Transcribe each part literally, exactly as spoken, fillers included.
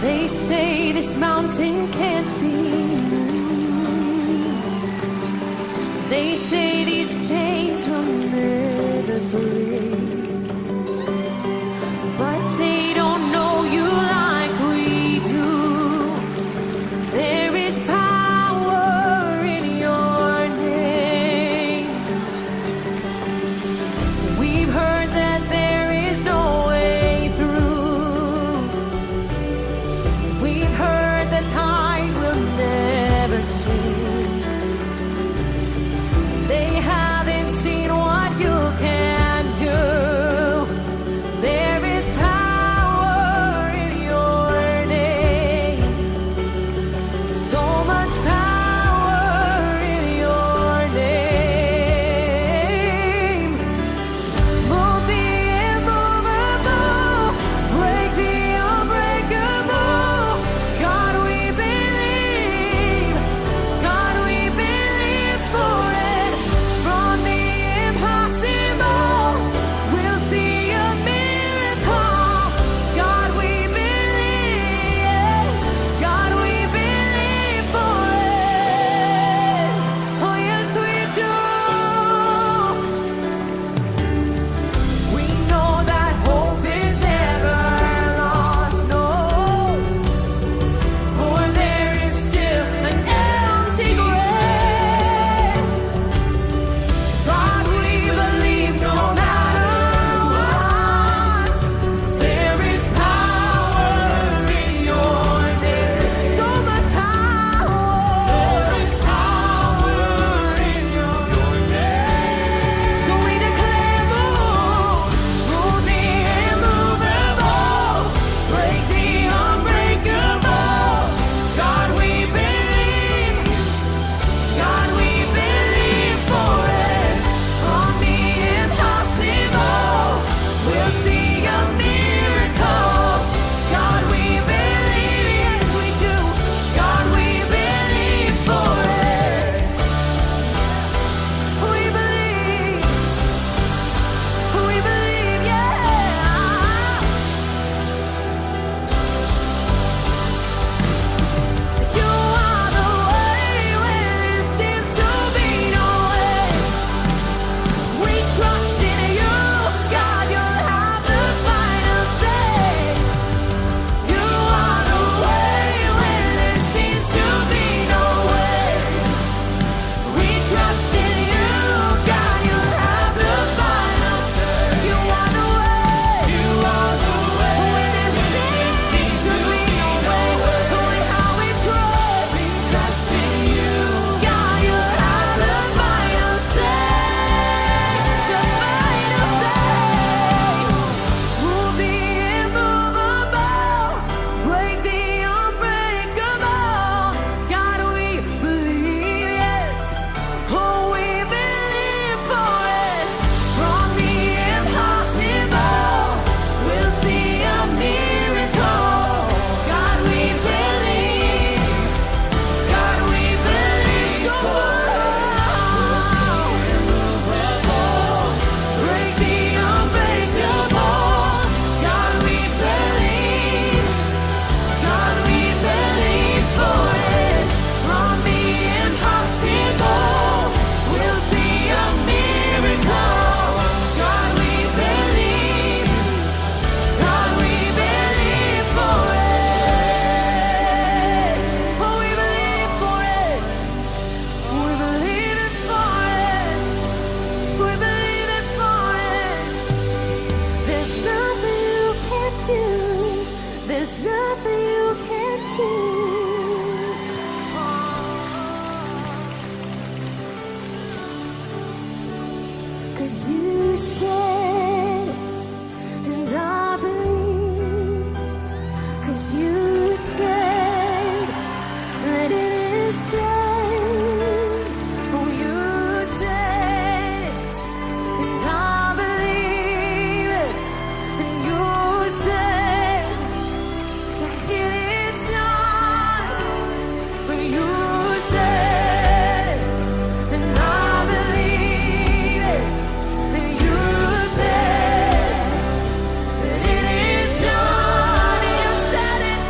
They say this mountain can't be moved. They say these chains will never break. But they don't know you like we do. There is power in your name. We've heard that there is no way through. We've heard the tide will never change. They haven't seen what you can do. There is power in your name. So much power in your name. Move the immovable, break the unbreakable. God, we believe. God, we believe for it. From the impossible, we'll see a miracle. God, we believe, yes. God, we believe for it. Oh, yes, we do. We know that hope is never lost, no. For there is still an empty grave. God, we believe no matter what, there is power in your name. So much power. There is power in your name. So we declare, move, move the immovable, break the unbreakable. God, we believe. God, we believe for it. From the impossible, we'll see a miracle. God, we believe, yes, we do. God, we believe for it. We believe. We believe, yeah. You are the way where there seems to be no way. We trust in you, God, you'll have the final say. You are the way where there seems to be no way. We trust in you, God, you'll have the final say. You are the way. You are the way. When there seems to be no way, Lord, how we trust. We trust in you, God, you'll have the final say. The final say. Move the immovable, break the unbreakable. God, we believe, yes. Oh, we believe for it. From the impossible, we'll see a miracle. God, we believe. God, we believe for it. Break the unbreakable. God, we believe. God, we believe for it. From the impossible, we'll see a miracle. God, we believe. God, we believe for it. Oh, we believe for it. We believe it for it. We believe it for it. There's nothing you can't do. There's nothing you can't do. 'Cause you said it, and I believe it. 'Cause you said that it is done. Oh, you said it, and I believe it. And you said that it is done. You said it, and I believe it. And you said that it is done. You said it.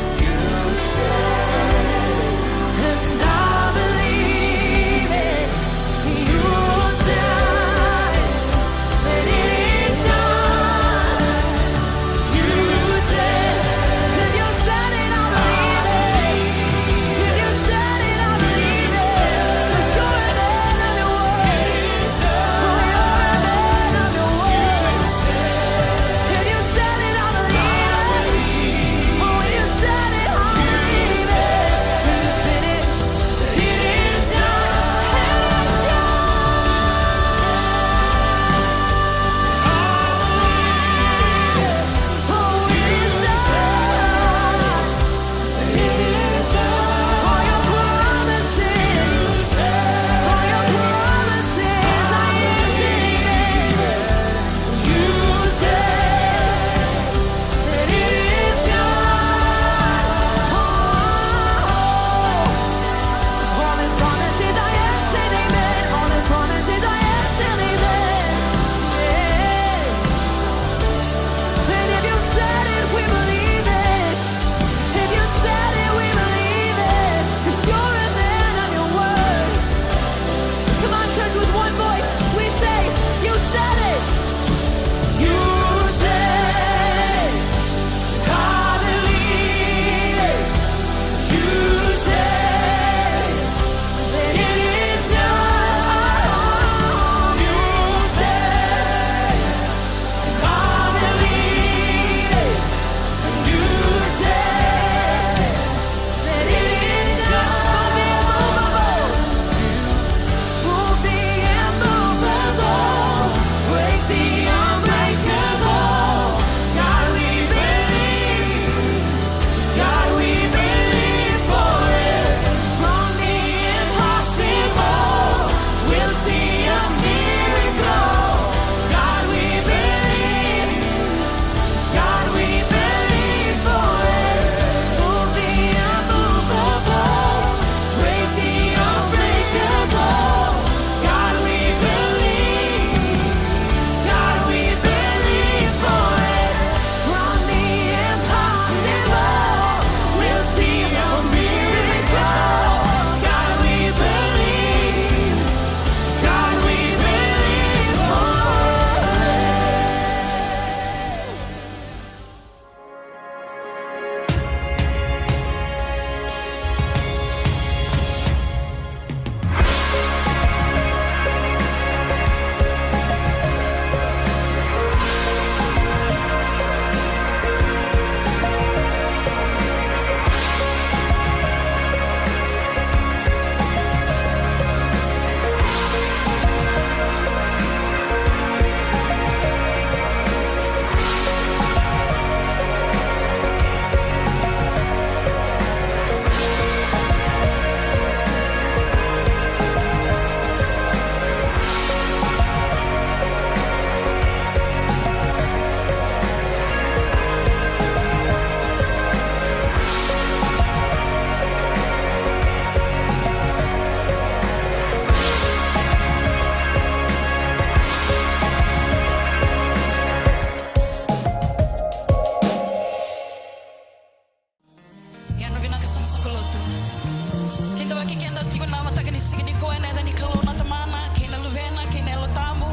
Ni siga nikua ena yaca ni Kalou na Tamana kei na Luvena kei na Yalo Tabu.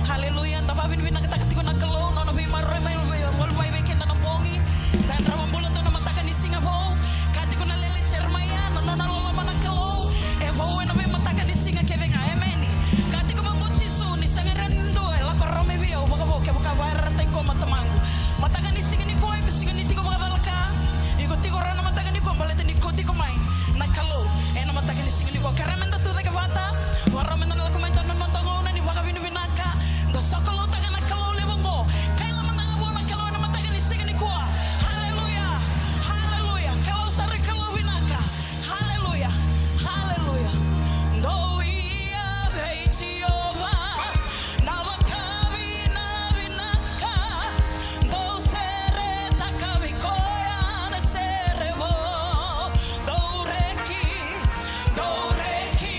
Haleluya. Da vakavinavinakataka tiko na Kalou na nona veimaroroi mai, vei, vei keda na bogi. Da yadrava bula tu na mataka ni siga vou. Ka tiko na lele Jeremaia, na nona loloma na Kalou e vou ena veimataka ni siga kece ga. Emeni. Ka tiko vaqo Jisu, ni sega ni dua e lako rawa mai vei au vakavo kevaka vakayarayarataki koya mai Tamaqu. Mataka ni siga nikua, iko sega ni tiko vakacalaka. Iko tiko rawa na mataka nikua baleta ni ko tiko mai na Kalou ena mataka ni siga nikua. Kerea meda tucake vata, vakarau meda na lako mai dua na noda gauna ni vakavinavinaka. Da sokaloutaka na Kalou levu oqo. Kaila mada ga vua na Kalou ena mataka ni siga nikua. Haleluya. Haleluya. Kalou sara i Kalou vinaka. Haleluya. Haleluya. Dou ia vei Jiova na vakavinavinaka. Dou seretaka vei koya na sere vou. Dou reki, dou reki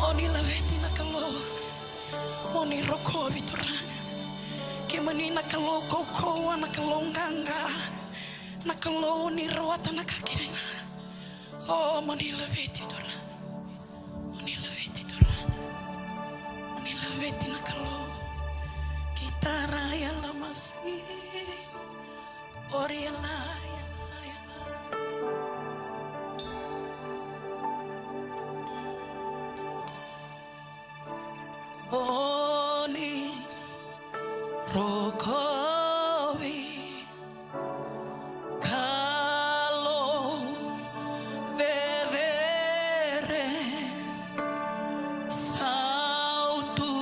O ni laveti na Kalou, mo ni rokovi Turaga. Kemuni na Kalou kaukauwa, na Kalou qaqa, na Kalou ni rawata na ka kece ga. O, mo ni laveti Turaga, mo ni laveti Turaga, mo ni laveti na Kalou. Kitara ya la masi. Ori ya la, ya la, ya la. Oni rokovi Kalou vevere sautu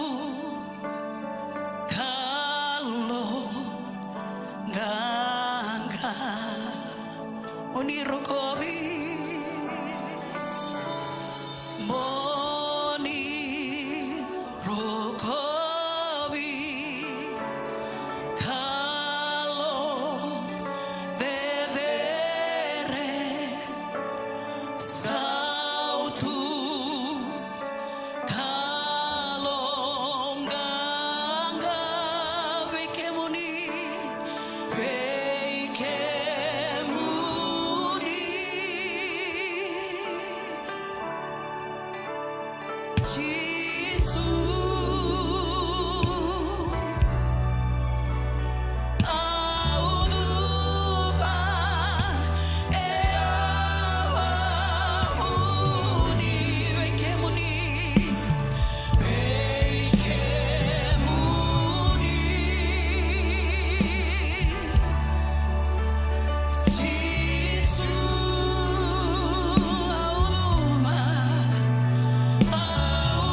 Kalou qaqa. Oni rokovi, moni rokovi Kalou vevere sautu Kalou qaqa. Vei kemuni, vei kemuni Jisu. Au cuva e yavamuni, vei kemuni, vei kemuni Jisu. Au cuva, au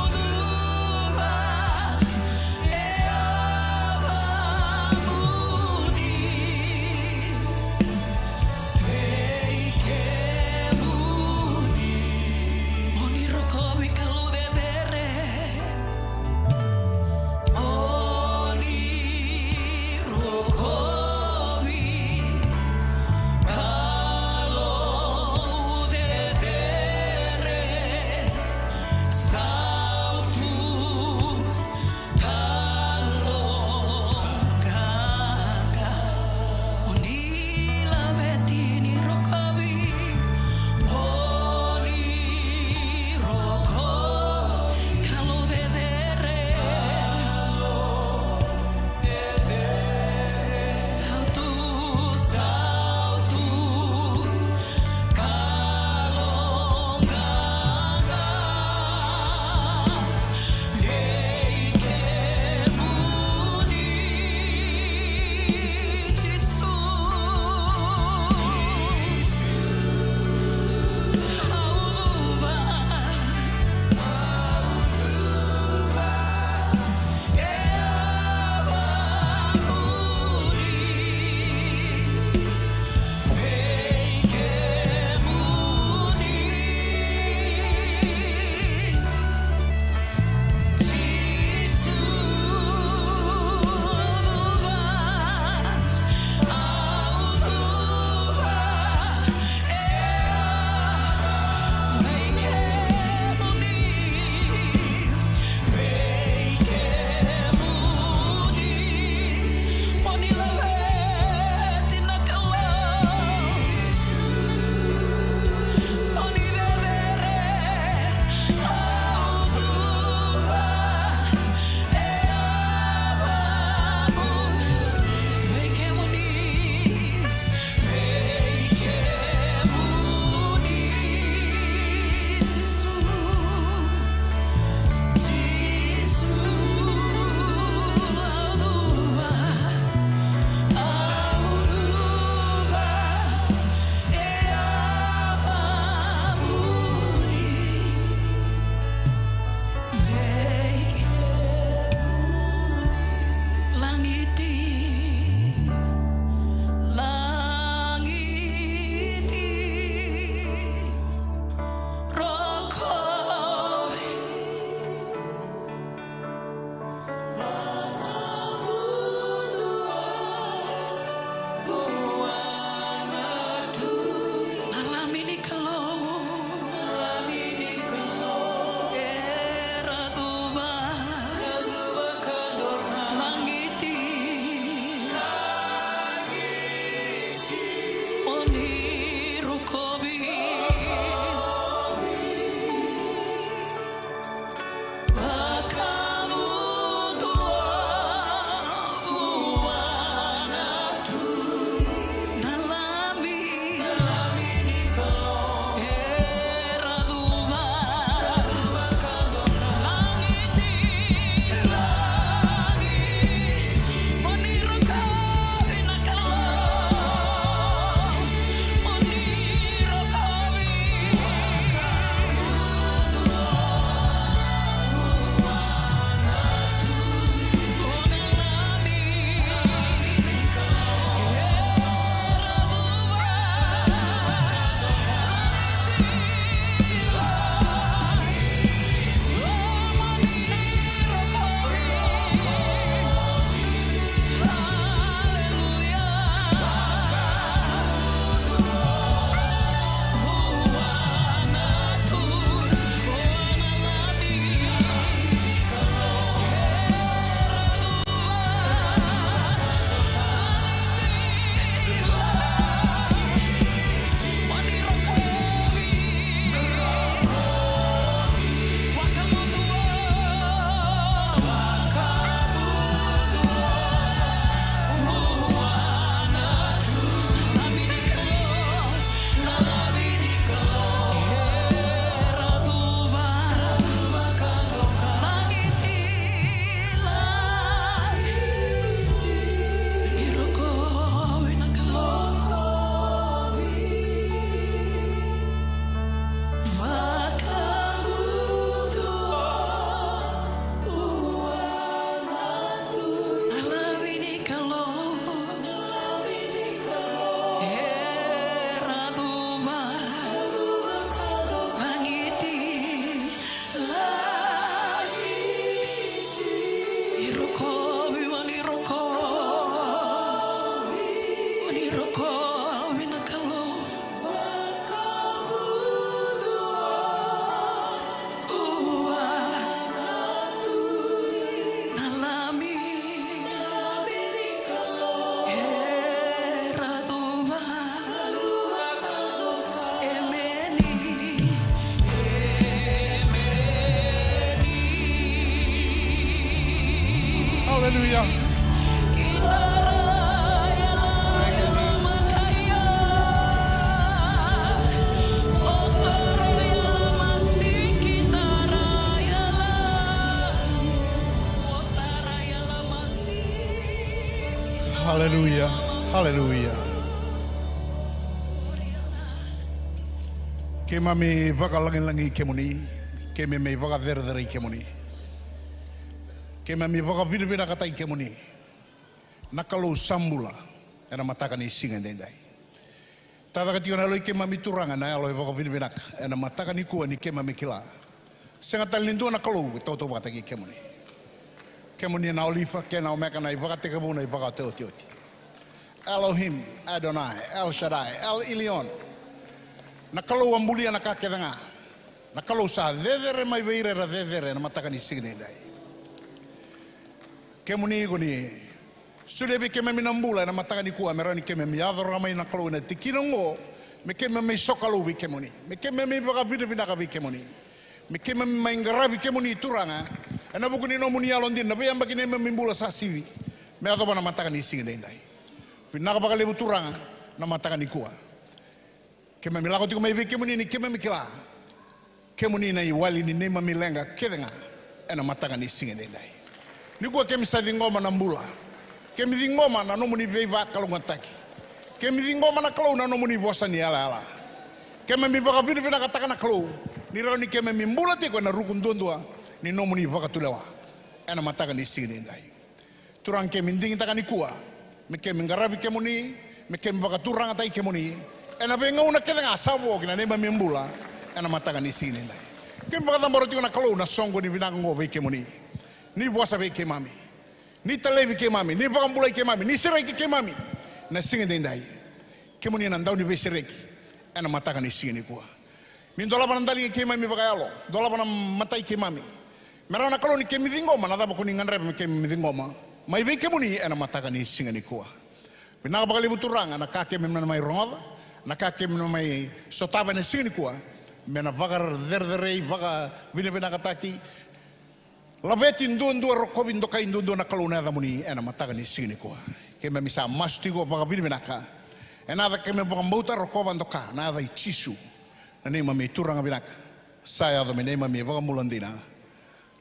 Hallelujah. Hallelujah. Hallelujah. Keimami vakalagilagi kemuni, keimami vakacerecerei kemuni, keimami vakavinavinakataki kemuni. Na Kalou sa bula ena mataka ni siga edaidai. Tacaka tiko na yalo i keimami Turaga, na yalo e vakavinavinaka ena mataka nikua ni keimami kila sega tale ni dua na Kalou e tautauvata kei kemuni. Kemuni na Alifa kei na Omeka, na ivakatekivu, na ivakaotioti. Elohim, Adonai, El Shaddai, El Elyon. Na Kalou a bulia na ka kece ga. Na Kalou sa cecere mai vei ira era cecere ena mataka ni siga edaidai. Kemuni ko ni solia vei keimami na bula ena mataka nikua me rawa ni keimami yaco rawa mai na Kalou ena tikina oqo, me keimami sokalou vei kemuni, me keimami vakavinavinaka vei kemuni, me keimami mai qaravi kemuni Turaga ena vuku ni nomuni yalodina na veiyabaki neimami bula sa sivi me yacova na mataka ni siga edaidai. Vinaka vakalevu Turaga na mataka nikua. Keimami lako tiko mai vei kemuni ni keimami kila kemuni na iwali ni neimami leqa kece ga ena mataka ni siga edaidai. Nikua keimami sa ciqoma na bula, keimami ciqoma na nomuni veivakalougatataki, keimami ciqoma na Kalou na nomuni vosa ni yalayala. Keimami vakavinavinakataka na Kalou ni rawa ni keimami bula tiko ena ruku duadua ni nomuni vakatulewa ena mataka ni siga edaidai. Turaga, keimami digitaka nikua me keimami qaravi kemuni, me keimami vakaturagataki kemuni ena veigauna kece ga sa vo ki na neimami bula ena mataka ni siga edaidai. Keimami vakacabora tiko na Kalou na soqo ni vinaka oqo vei kemuni. Ni vosa vei keimami, ni talevi keimami, ni vakabulai keimami, ni sereki keimami na siga edaidai. Kemuni na dau ni veisereki ena mataka ni siga nikua. Ni dolava na daliga i keimami vakayalo, dolava na matai keimami, me rawa na Kalou ni keimami ciqoma na cava ko ni gadreva me keimami ciqoma mai vei kemuni ena mataka ni siga nikua. Vinaka vakalevu Turaga na ka keimami na mai rogoca, na ka keimami na mai sotava ena siga nikua, me na vakacerecerei, vakavinavinakataki, laveti duadua, rokovi, dokai duadua na Kalou na yacamuni ena mataka ni siga nikua. Keimami sa masu tiko vakavinavinaka ena yaca keimami vakabauta, rokova, doka, na yaca i Jisu, na neimami Turaga vinaka. Sa yaco me neimami iVakabula dina,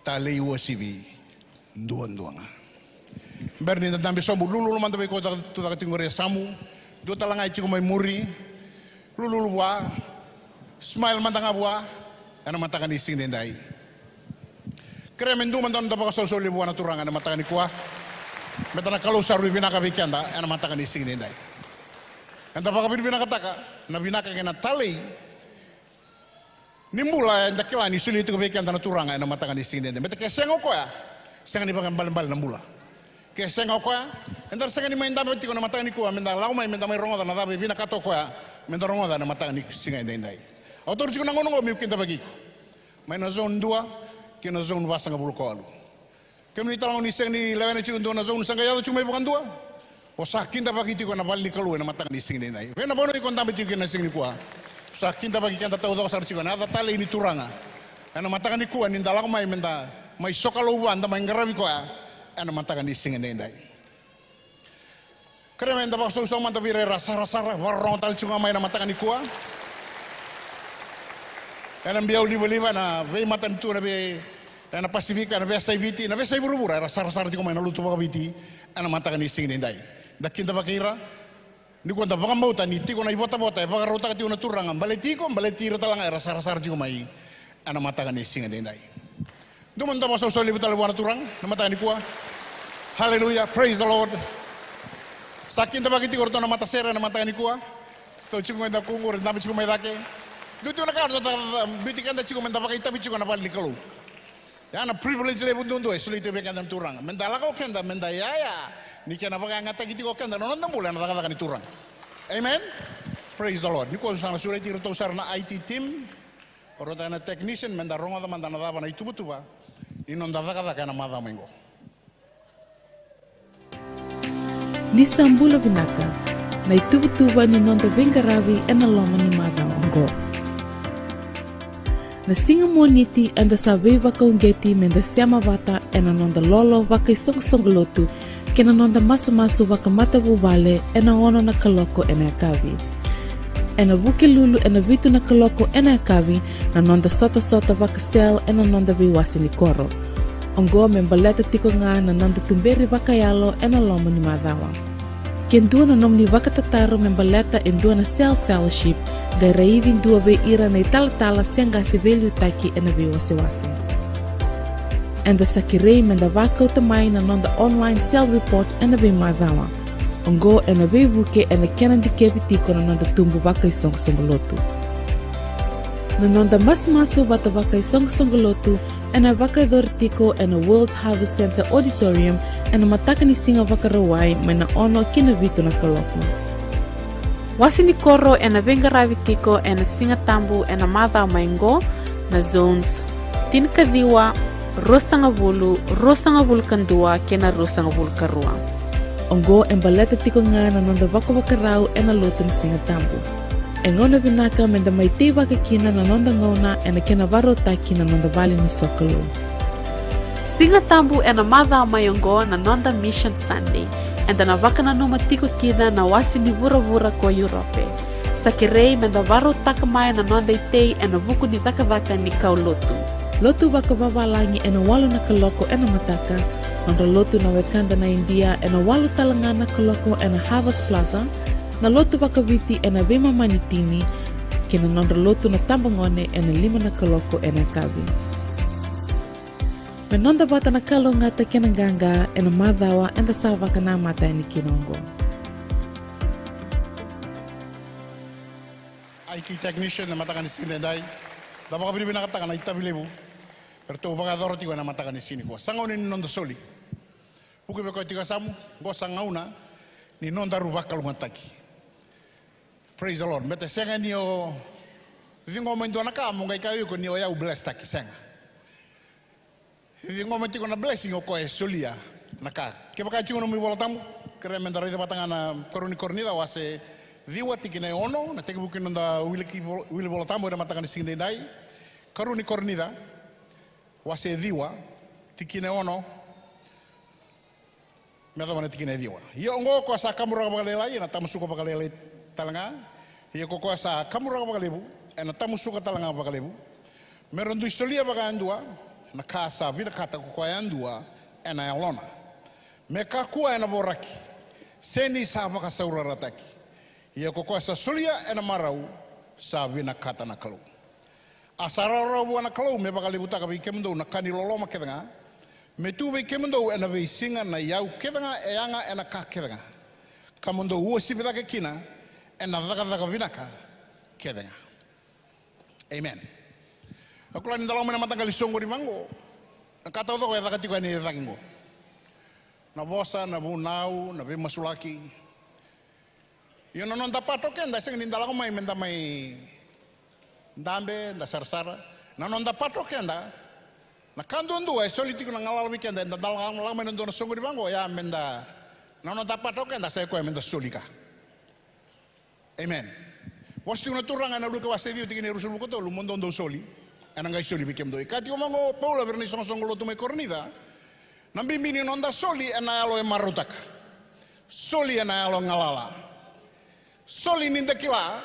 talei uasivi duadua ga. Bera ni da dabe sobu, lululu mada vei koya e tucake tiko qori e yasamu. Dua tale ga e tiko mai muri, lululu vua, smile mada ga vua ena mataka ni siga edaidai. Kerea me dua mada na noda vakasausau levu vua na Turaga ena mataka nikua. Baleta na Kalou sa rui vinaka vei keda ena mataka ni siga edaidai. Eda vakavinavinakataka na vinaka kei na talei ni bula eda kila ni solia tiko vei keda na Turaga ena mataka ni siga edaidai. Baleta ke sega o koya, sega ni vakaibalebale na bula. Ke sega o koya, eda sega ni mai dabe tiko na mataka nikua me da lako mai me da mai rogoca na cava e vinakata o koya me da rogoca ena mataka ni siga edaidai. Au taura tiko na gauna oqo meu kidavaki iko mai na zone dua ki na zone vasagavulu ka walu. Kemuni tale ga ni sega ni lewena tiko e dua na zone, sa qai yaco tiko mai vakadua. O sa kidavaki tiko ena vale ni Kalou ena mataka ni siga edaidai. Vei na vanua iko dabe tiko kina ena siga nikua, sa kidavaki keda taucoko sara tiko ena yaca talei ni Turaga ena mataka nikua, ni da lako mai me da mai sokalou vua, da mai qaravi koya ena mataka ni siga edaidai. Kerea me da vakasausau mada vei ira era sarasara, vakarorogo tale tiko ga mai ena mataka nikua. Ena biau livaliva, ena veimatanitu, ena vei, ena Pasifika, ena veiyasai Viti, na veiyasai vuravura, era sarasara tiko mai na lotu vakaviti ena mataka ni siga edaidai. Da kidavaki ira. Nikua da vakabauta ni tiko na ivotavota e vakarautaka tiko na Turaga, baleti iko, baleti ira tale ga era sarasara tiko mai ena mataka ni siga edaidai. Dua mada na vakasausau levu tale vua na Turaga na mataka nikua. Hallelujah, praise the Lord. Sa kidavaki tiko o ratou na matasere ena mataka nikua. Ratou tiko mai dakuqu, ra dabe tiko mai cake. Dua tiko na ka ratou biuti keda tiko me da vakaitavi tiko ena vale ni Kalou. Ya na privilege levu duadua e solia tiko vei keda na Turaga, me da lako keda, me da yaya ni kena vakayagataki tiko keda na noda bula ena cakacaka ni Turaga. Amen. Praise the Lord. Nikua au sa na sureti iratou sara na I T team, o ratou na technician, me da rogoca mada na cava na ituvatuva ni noda cakacaka ena macawa mai qo. Ni sa bula vinaka, na ituvatuva ni noda veiqaravi ena loma ni macawa oqo. Na siga Moniti eda sa veivakauqeti meda sema vata ena noda lolo vakaisoqosoqo lotu kei na noda masumasu vakamatavuvale ena ono na kaloko ena yakavi. Ena Vukelulu ena vitu na kaloko ena yakavi na noda sotasota vakasel ena noda veiwase ni koro. Oqo me baleta tiko ga na noda tuberi vakayalo ena loma ni macawa. Ke dua na nomuni vakatataro me baleta e dua na cell fellowship, qai raici dua vei ira na italatala se qase veiliutaki ena veiwasewase. Eda sa kerei meda vakauta mai na noda online cell report ena veimacawa. Oqo ena veivuke ena kena dikevi tiko na noda tubu vakaisoqosoqo lotu. Na noda masumasu vata vakaisoqosoqo lotu ena vakayacori tiko ena World Harvest Centre Auditorium ena mataka ni Siga Vakarauwai mai na ono ki na vitu na kaloko. Wase ni koro ena veiqaravi tiko ena Siga Tabu ena macawa mai oqo na zones tinikaciwa, ruasagavulu, ruasagavulu ka dua kei na ruasagavulu ka rua. Oqo e baleta tiko ga na noda vakavakarau ena lotu ni Siga Tabu. E gauna vinaka meda mai teivaka kina na noda gauna ena kena varautaki na noda vale ni sokalou. Siga Tabu ena macawa mai oqo na noda Mission Sunday, eda na vakananuma tiko kina na wase ni vuravura ko Europe. Sa kerei meda varautaka mai na noda itei ena vuku ni cakacaka ni kaulotu. Lotu vakavavalagi ena walu na kaloko ena mataka, nodra lotu na wekada na Idia ena walu tale ga na kaloko ena Harvest Plaza, na lotu vakaviti ena veimama ni tini, kei na nodra lotu na tabagone ena lima na kaloko ena yakavi. Me noda vata na kalougata kei na qaqa ena macawa eda sa vakanamata yani kina oqo. I T technician na mataka ni siga daidai. Da vakavinavinakataka na itavi levu eratou vakayacora tiko ena mataka ni siga nikua. Sa gauna ni noda soli. Vuki vei koya tiko e yasamu, oqo sa gauna ni nodaru vakalougatataki. Praise the Lord. Beta sega ni o ciqoma e dua na ka mo qai kaya o iko ni o yau blesstaki, sega. Ciqoma tiko na blessing o koya e solia na ka. Kevaka e tiko na nomu iVolatabu, kerea meda raica vata ga na Karua ni Korinica wase ciwa tikina e ono, na tekivu kina noda wili ki vol-, wili Volatabu ena mataka ni siga daidai. Karua ni Korinica wase ciwa tikina e ono me yacova na tikina e ciwa. Ia oqo ko koya sa kaburaka vakalailai ena tamusuka vakalailai tale ga. Ia ko koya sa kaburaka vakalevu ena tamusuka tale ga vakalevu. Me ra dui solia vakayadua na ka sa vinakata ko koya yadua ena yalona. Me kakua ena voraki, se ni sa vakasaurarataki. Ia ko koya sa solia ena marau sa vinakata na Kalou. A sa rawarawa vua na Kalou me vakalevutaka vei kemudou na ka ni loloma kece ga, me tu vei kemudou ena veisiga na iyau kece ga e yaga ena ka kece ga, ka mo dou uasivi cake kina ena cakacaka vinaka kece ga. Amen. Au kila ni da lako mai na mataqali soqoni vaqo, na ka taucoko e caka tiko yani e cake qo. Na vosa, na vunau, na veimasulaki. Ia na noda pato keda, e sega ni da lako mai me da mai dabe, da sarasara. Na noda pato keda, na ka duadua e soli tiko na galala vei keda, eda da lako mai na dua na soqoni vaqo, ia me da, na noda pato keda sa i koya me da soli ka. Amen. Vosa tiko na Turaga ena Luke wase ciwa tikina e ruasagavulu ka tolu, mo dou dau soli, ena qai soli vei kemudou. E kaya tiko vaqo o Paula vei ira na isoqosoqo lotu mai Korinica, na bibi ni noda soli ena yalo e marautaka. Soli ena yalo galala. Soli ni da kila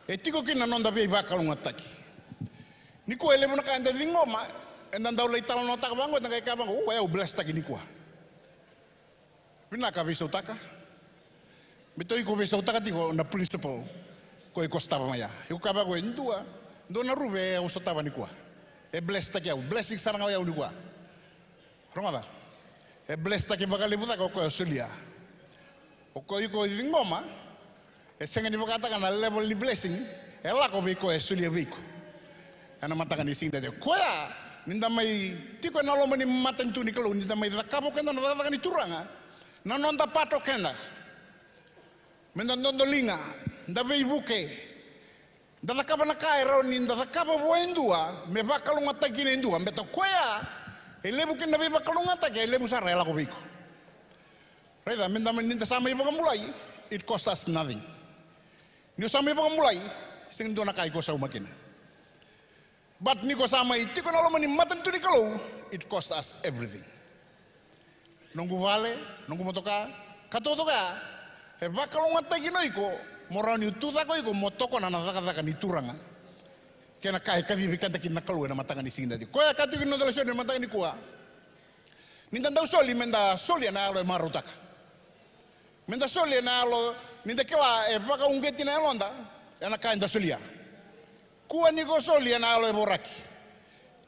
e tiko kina na noda veivakalougatataki. Nikua e levu na ka eda ciqoma, eda dau lai talanoataka vaqo, eda qai kaya vaqo, o, au blesstaki nikua. Vinaka veisautaka. Me tou iko veisautaka tiko na principle ko iko sotava mai ya. Iko kaya vaqo, e dua, dua na ruve au sotava nikua. E blesstaki au, blessing sara ga o yau nikua. Rogoca. E blesstaki vakalevu cake o koya o solia. O koya iko ciqoma, e sega ni vakataka na level ni blessing e lako vei koya e solia vei iko. Ena mataka ni siga daidai. Koya, ni da mai tiko ena loma ni matanitu ni Kalou, ni da mai cakava o keda na cakacaka ni Turaga, na noda pato keda. Me da dodoliga, da veivuke, da cakava na ka e rawa ni da cakava vua e dua, me vakalougatataki kina e dua, beta koya e levu kina na veivakalougatataki, e levu sara e lako vei iko. Raica, me da, ni da sa mai vakabulai, it cost us nothing. Ni o sa mai vakabulai, sega ni dua na ka iko sauma kina. But ni ko sa mai tiko na loma ni matanitu ni Kalou, it cost us everything. Noqu vale, noqu motoka, ka taucoko ya, e vakalougatataki o iko mo rawa ni tucake o iko mo tokona na cakacaka ni Turaga. Kei na ka e kacivi keda kina na Kalou ena mataka ni siga edaidai. Koya e kaya tiko na noda lesoni ena mataka nikua. Ni da dau soli, me da soli ena yalo e marautaka. Me da soli ena yalo ni da kila e vakauqeti na yaloda ena ka eda solia. Kua ni ko soli ena yalo e voraki.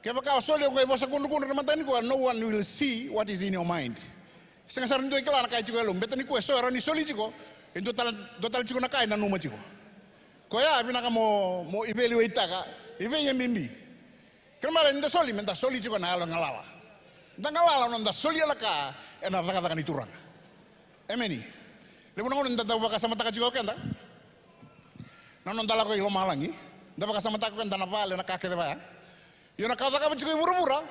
Kevaka o soli o qai vosa kudrukudru ena mataka nikua, no one will see what is in your mind. Sega sara ni dua e kila na ka e tiko e yalomu. Beta nikua e so e rawa ni soli tiko, e dua tale, dua tale tiko na ka e nanuma tiko. Koya e vinaka mo, mo evaluate-taka i vei e bibi. Kena ibalebale ni da soli, me da soli tiko ena yalo e galala. Da galala, na noda solia na ka ena cakacaka ni Turaga. Emeni. Levu na gauna ni da dau vakasamataka tiko o keda na noda lako i lomalagi. Da vakasamataka o keda na vale, na ka kece vaya. Io, na ka o cakava tiko i vuravura,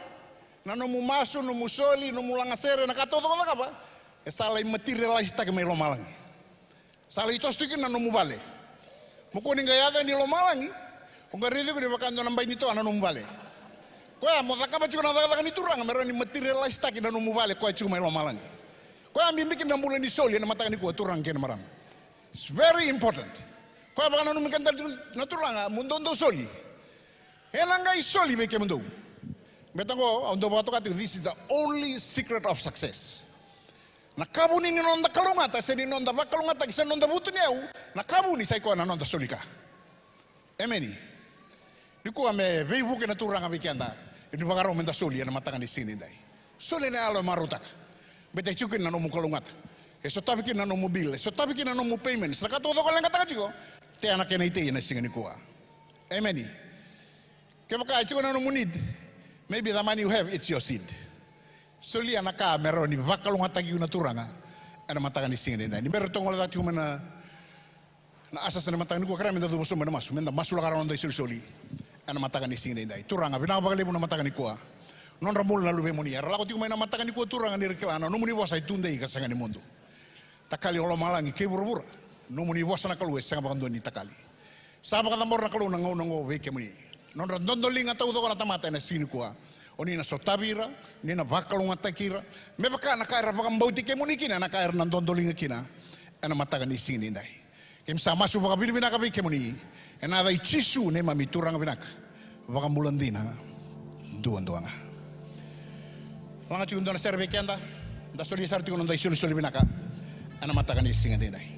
na nomu masu, nomu soli, nomu lagasere, na ka taucoko o cakava, e sa lai materialize-taki mai lomalagi. Sa lai toso tu kina na nomu vale. Mo kua ni qai yaco yani i lomalagi, o qai raici iko ni vaka e dua na bai ni toa na nomu vale. Koya mo cakava tiko na cakacaka ni Turaga me rawa ni materialize-taki na nomu vale koya tiko mai lomalagi. Koya bibi kina na bula ni soli ena mataka nikua, turaga kei na marama. It's very important. Koya vakananumi keda tiko na Turaga mo dodonu soli. Ena qai soli vei kemudou. Beta qo au dau vakatoka tiko, this is the only secret of success. Na ka vuni ni noda kalougata, se ni noda vakalougatataki, se ni noda vutuniyau, na ka vuni sa i koya na noda soli ka. Emeni. Nikua me veivuke na Turaga vei keda, ni vakarau me da soli ena mataka ni siga edaidai. Soli ena yalo e marautaka. Beta e tiko kina na nomu kalougata. E sotavi kina na nomu bill, e sotavi kina na nomu payments. Na ka taucoko o leqataka tiko, tea na kena itei ena siga nikua. Emeni. Kevaka e tiko na nomu need, maybe the money you have, it's your seed. Solia na ka me rawa ni vakalougatataki iko na Turaga ena mataka ni siga edaidai. Ni bera tu gole cake tiko mai na, na ushers ena mataka nikua, kerea me da cuva sobu mai na masu, me da masulaka rawa na noda isolisoli ena mataka ni siga edaidai. Turaga, vinaka vakalevu na mataka nikua. Nodra bula na luvemuni era lako tiko mai na mataka nikua, Turaga, ni ra kila na nomuni vosa e tudei ka sega ni mudu. Takali o lomalagi kei vuravura, nomuni vosa na Kalou e sega vakadua ni takali. Sa vakacabora na Kalou na gauna oqo vei kemuni. Nodra dodoliga taucoko na tamata ena siga nikua, o ni na sotavi ira, ni na vakalougatataki ira me vaka na ka era vakabauti kemuni kina, na ka era na dodoliga kina ena mataka ni siga edaidai. Keimami sa masu vakavinavinaka vei kemuni ena yaca i Jisu, neimami Turaga vinaka, Vakabula dina duadua ga. Laga tiko e dua na sere vei keda, da solia sara tiko na noda isolisoli vinaka ena mataka ni siga edaidai.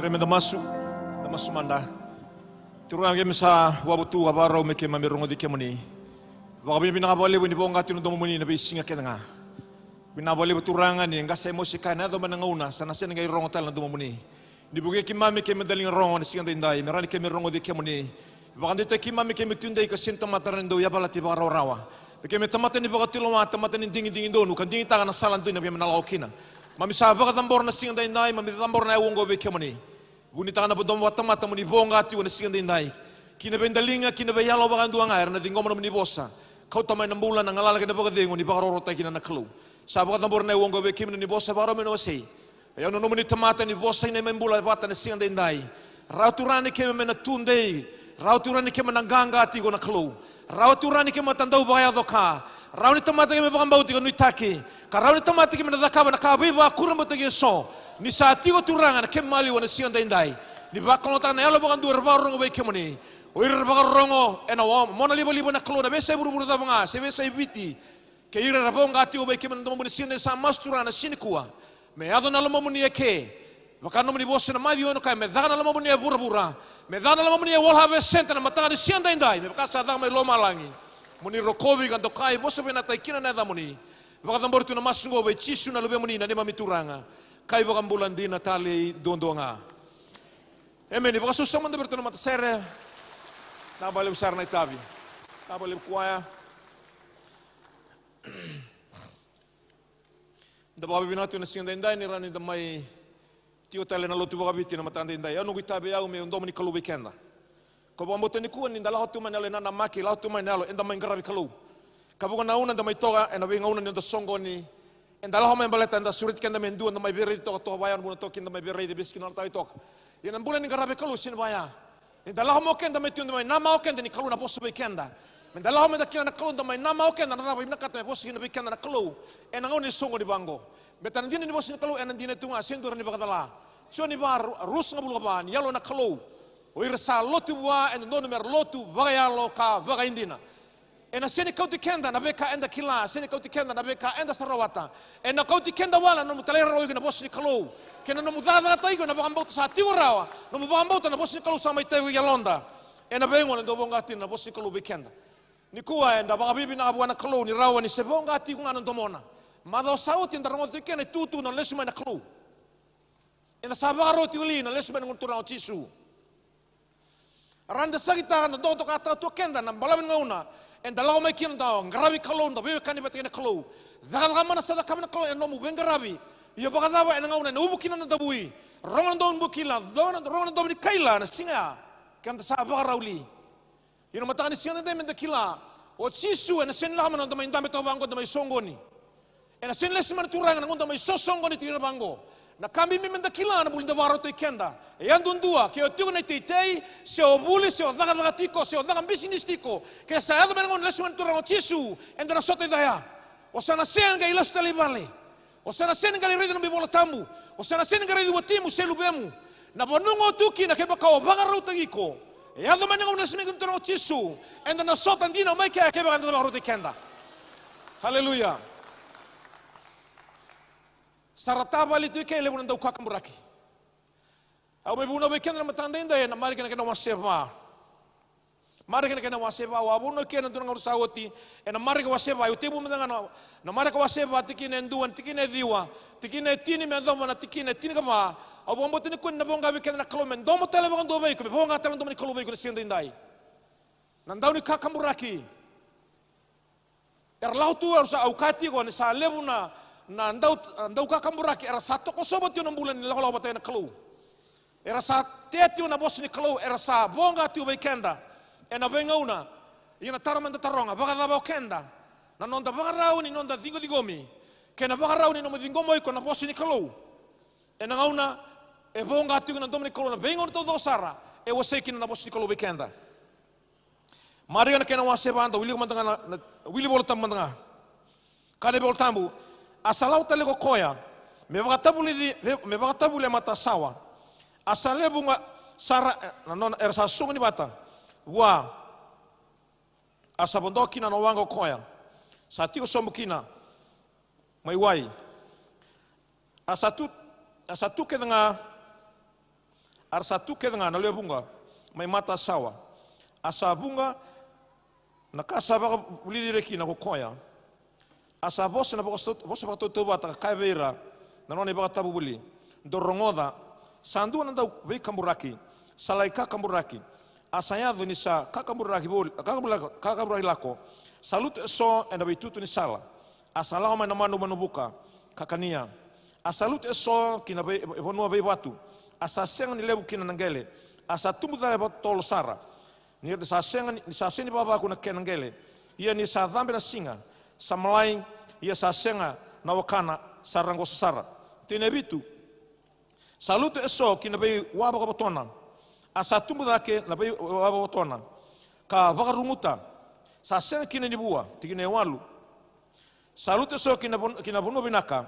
Kerea meda masu, da masu mada. Turaga, keimami sa wavotu ka vakarau me keimami rogoci kemuni. Vakavinavinaka vakalevu ni voqa tiko na domomuni na veisiga kece ga. Vinaka vakalevu Turaga ni qase e mosi ka na yaco mai na gauna sa na sega ni qai rogo tale na domomuni. Ni vukei keimami keimami daliga rogo na siga daidai me rawa ni keimami rogoci kemuni. Vakadeitaki keimami keimami tudei ka sega ni tamata rawa ni dau yavalati vakarawarawa. Me keimami tamata ni vakatulewa, tamata ni digidigi donu ka digitaka na sala dina keimami na lako kina. Mami sa vakacabora na siga daidai, mami cabora na yau oqo vei kemuni. Vunitaka na domo vakatamata mo ni voqa tiko na siga daidai. Ki na veidaliga, ki na veiyalo vakadua ga era na ciqoma nomuni vosa. Kauta mai na bula, na galala kei na vakacegu ni vakarokorokotaki kina na Kalou. Sa vakacabora na yau oqo vei kemuni ni vosa vakarau me na wasei. Ia na nomuni tamata ni vosa ina mai bula vata na siga daidai. Rawa Turaga ni keimami na tudei. Rawa Turaga ni keimami na qaqa tiko na Kalou. Rawa Turaga ni keimami ta dau vakayaco ka. Rawa ni tamata keimami vakabauti ka nuitaki. Ka rawa ni tamata keimami na cakava na ka veivakurabuitaki eso. Ni sa tiko Turaga na keimami maliwa na siga daidai. Ni vakalougatataka na yalo vakadua era vakarorogo vei kemuni. O ira era vakarorogo ena mona livaliva na Kalou na veiyasai vuravura cava ga se veiyasai Viti. Kei ira era voqa tiko vei kemuni na domomuni siga daidai sa masu Turaga na siga nikua. Me yaco na lomamuni eke. Vaka nomuni vosa na Maciu ono kaya me caka na lomamuni e vuravura. Me caka na lomamuni e World Harvest Centre na mataka ni siga daidai. Me vaka sa caka mai lomalagi. Mo ni rokovi ka dokai vosa vinaka kina na yacamuni. Vakacabori tu na masu oqo vei Jisu na luvemuni na neimami Turaga. Ka iVakabula dina talei duadua ga. Emeni. Vakasausauma mada vei iratou na matasere. Na vakalevu sara na itavi. Na vakalevu kuaya. Da vakavinavinaka tu na siga daidai ni rawa ni da mai tiko tale na lotu vakaviti na mataka daidai. Au noqu itavi au meu domo ni Kalou vei keda. Ko vakabauta nikua ni da lako tu mai na yalo e nanamaki, lako tu mai na yalo eda mai qaravi Kalou. Ka vuqa na gauna da mai toka ena veigauna ni noda soqoni. Eda lako mai baleta eda sureti keda me dua da mai veiraici toka, toka vaya na vuna toka kina da mai veiraici e vesikina na tavi toka. Ia na bula ni qaravi Kalou sega ni vaya. Ni da lako mai o keda mai tu, da mai namaka o keda ni Kalou na vosa vei keda. Me da lako mai da kila na Kalou, da mai namaka o keda na cava e vinakata me vosa kina vei keda na Kalou. Ena gauna ni soqoni vaqo. Baleta na dina ni vosa ni Kalou ena dina tu ga, sega ni dua rawa ni vakacala. Joni va, ru-, ruasagavulu ka va, ni Yalo na Kalou. O ira sa lotu vua e dodonu mera lotu vakayalo ka vakaidina. Ena sega ni kauti keda na veika eda kila, sega ni kauti keda na veika eda sa rawata. Ena kauti keda wale na nomu talairawarawa iko ena vosa ni Kalou. Kei na nomu cakacakataki iko ena vakabauta sa tiko rawa. Nomu vakabauta na vosa ni Kalou sa mai tauvi yaloda. Ena veigauna e dau voqa tiko na vosa ni Kalou vei keda. Nikua eda vakavinavinaka vua na Kalou ni rawa ni se voqa tiko ga na domona. Macawa sa oti eda rogoca tiko kina na itutu na lesu mai na Kalou. Eda sa vakarau tiko li na lesu mai na Gone Turaga o Jisu. Rawa ni da sakitaka, da dokadokataka tu o keda na balavu ni gauna eda lako mai kina da qaravi Kalou, da veiwekani vata kei na Kalou. Cakacaka mana sa cakava na Kalou ena nomu veiqaravi. Ia vakacava ena gauna ena uvu kina na davui? Rogo na domobukila, rogo na, rogo na domo ni kaila na siga ya. Keda sa vakarau li? Ia na mataka ni siga daidai meda kila, o Jisu ena sega ni lako mai na noda mai dabe toka vaqo, da mai soqoni. Ena sega ni lesu mai na Turaga na gauna da mai sosoqoni tiko kina vaqo. Na ka bibi meda kila na bula ni da vakarautaki keda. E yadudua, ke o tiko na iteitei, se o vuli, se o cakacaka tiko, se o caka bisinisi tiko, ke sa yaco mai na gauna ni lesu mai na Turaga o Jisu, eda na sota i caya. O sa na sega ni qai lesu tale i vale. O sa na sega ni qai raica na nomu iVola Tabu. O sa na sega ni qai raici watimu se luvemu. Na vanua ga o tu kina kevaka o vakarautaki iko. E yaco mai na gauna lesu mai kina na Turaga o Jisu. Eda na sota dina mai kea kevaka eda na vakarautaki keda. Haleluya. Sa ra tavali tu i ke e levu na daukakaburaki. Au mai vunau vei keda na mataka daidai ena Marika na kena wase va. Marika na kena wase va, au a vunau kina ena dua na gauna sa oti. Ena Marika wase va, au tekivu mada ga na, na Marika wase va, tikina e dua, tikina e ciwa, tikina e tini me yacova na tikina e tinikava. Au vakabauta nikua ni na voqa vei keda na Kalou me domo tale vakadua vei iko, me voqa tale na domo ni Kalou vei iko na siga daidai. Na dau ni kakaburaki. Era lako tu, era sa, au kaya tiko ni sa levu na, na dau, na dau kakaburaki, era sa tokosova tiko na bula ni lakolako vata kei na Kalou. Era sa tea tiko na vosa ni Kalou, era sa voqa tiko vei keda. Ena veigauna, ia na taro meda taroga, vakacava o keda? Na noda vakarau ni noda ciqociqomi, kei na vakarau ni nomu ciqoma o iko na vosa ni Kalou. Ena gauna e voqa tiko na domo ni Kalou, na veigauna taucoko sara e wasei kina na vosa ni Kalou vei keda. Marika na kena wase va, da wilika mada ga na, na wili Vola Tabu mada ga. Kaya na iVola Tabu, a sa lako tale ko koya me vakatavulici, me, me vakatavuli e matasawa. A sa levu ga sara, e, na nona, era sa soqoni vata vua. A sa vodo kina na waqa ko koya sa tiko sobu kina mai wai. A sa tu, a sa tu kece ga, A ra sa tu kece ga na lewe vuqa mai matasawa. A sa vuqa na ka sa vakavulici ira kina ko koya. A sa vosa na vosa, vosa vakatautauvata ka kaya vei ira na nona ivakatavuvuli, dou rogoca, sa dua na dauveikaburaki sa lai kakaburaki. A sa yaco ni sa kakaburaki voli, kakaburaki, kakaburaki lako, sa lutu eso ena veitutu ni sala. A sa lako mai na manumanu vuka ka kania. A sa lutu eso ki na vei, vanua veivatu. A sa sega ni levu kina na qele. A sa tubu cake vakatotolo sara. Ni sa sega ni, ni sa sega ni vavaku na kena qele. Ia ni sa cabe na siga, sa malai, ia sa sega na wakana, sa raqosa sara. Tikina e vitu. Sa lutu eso ki na veiwa vakavotona. A sa tubu cake na veiwa vakavotona ka vakaruguta. Sa sega kina ni vua. Tikina e walu. Sa lutu eso ki na van-, ki na vanua vinaka.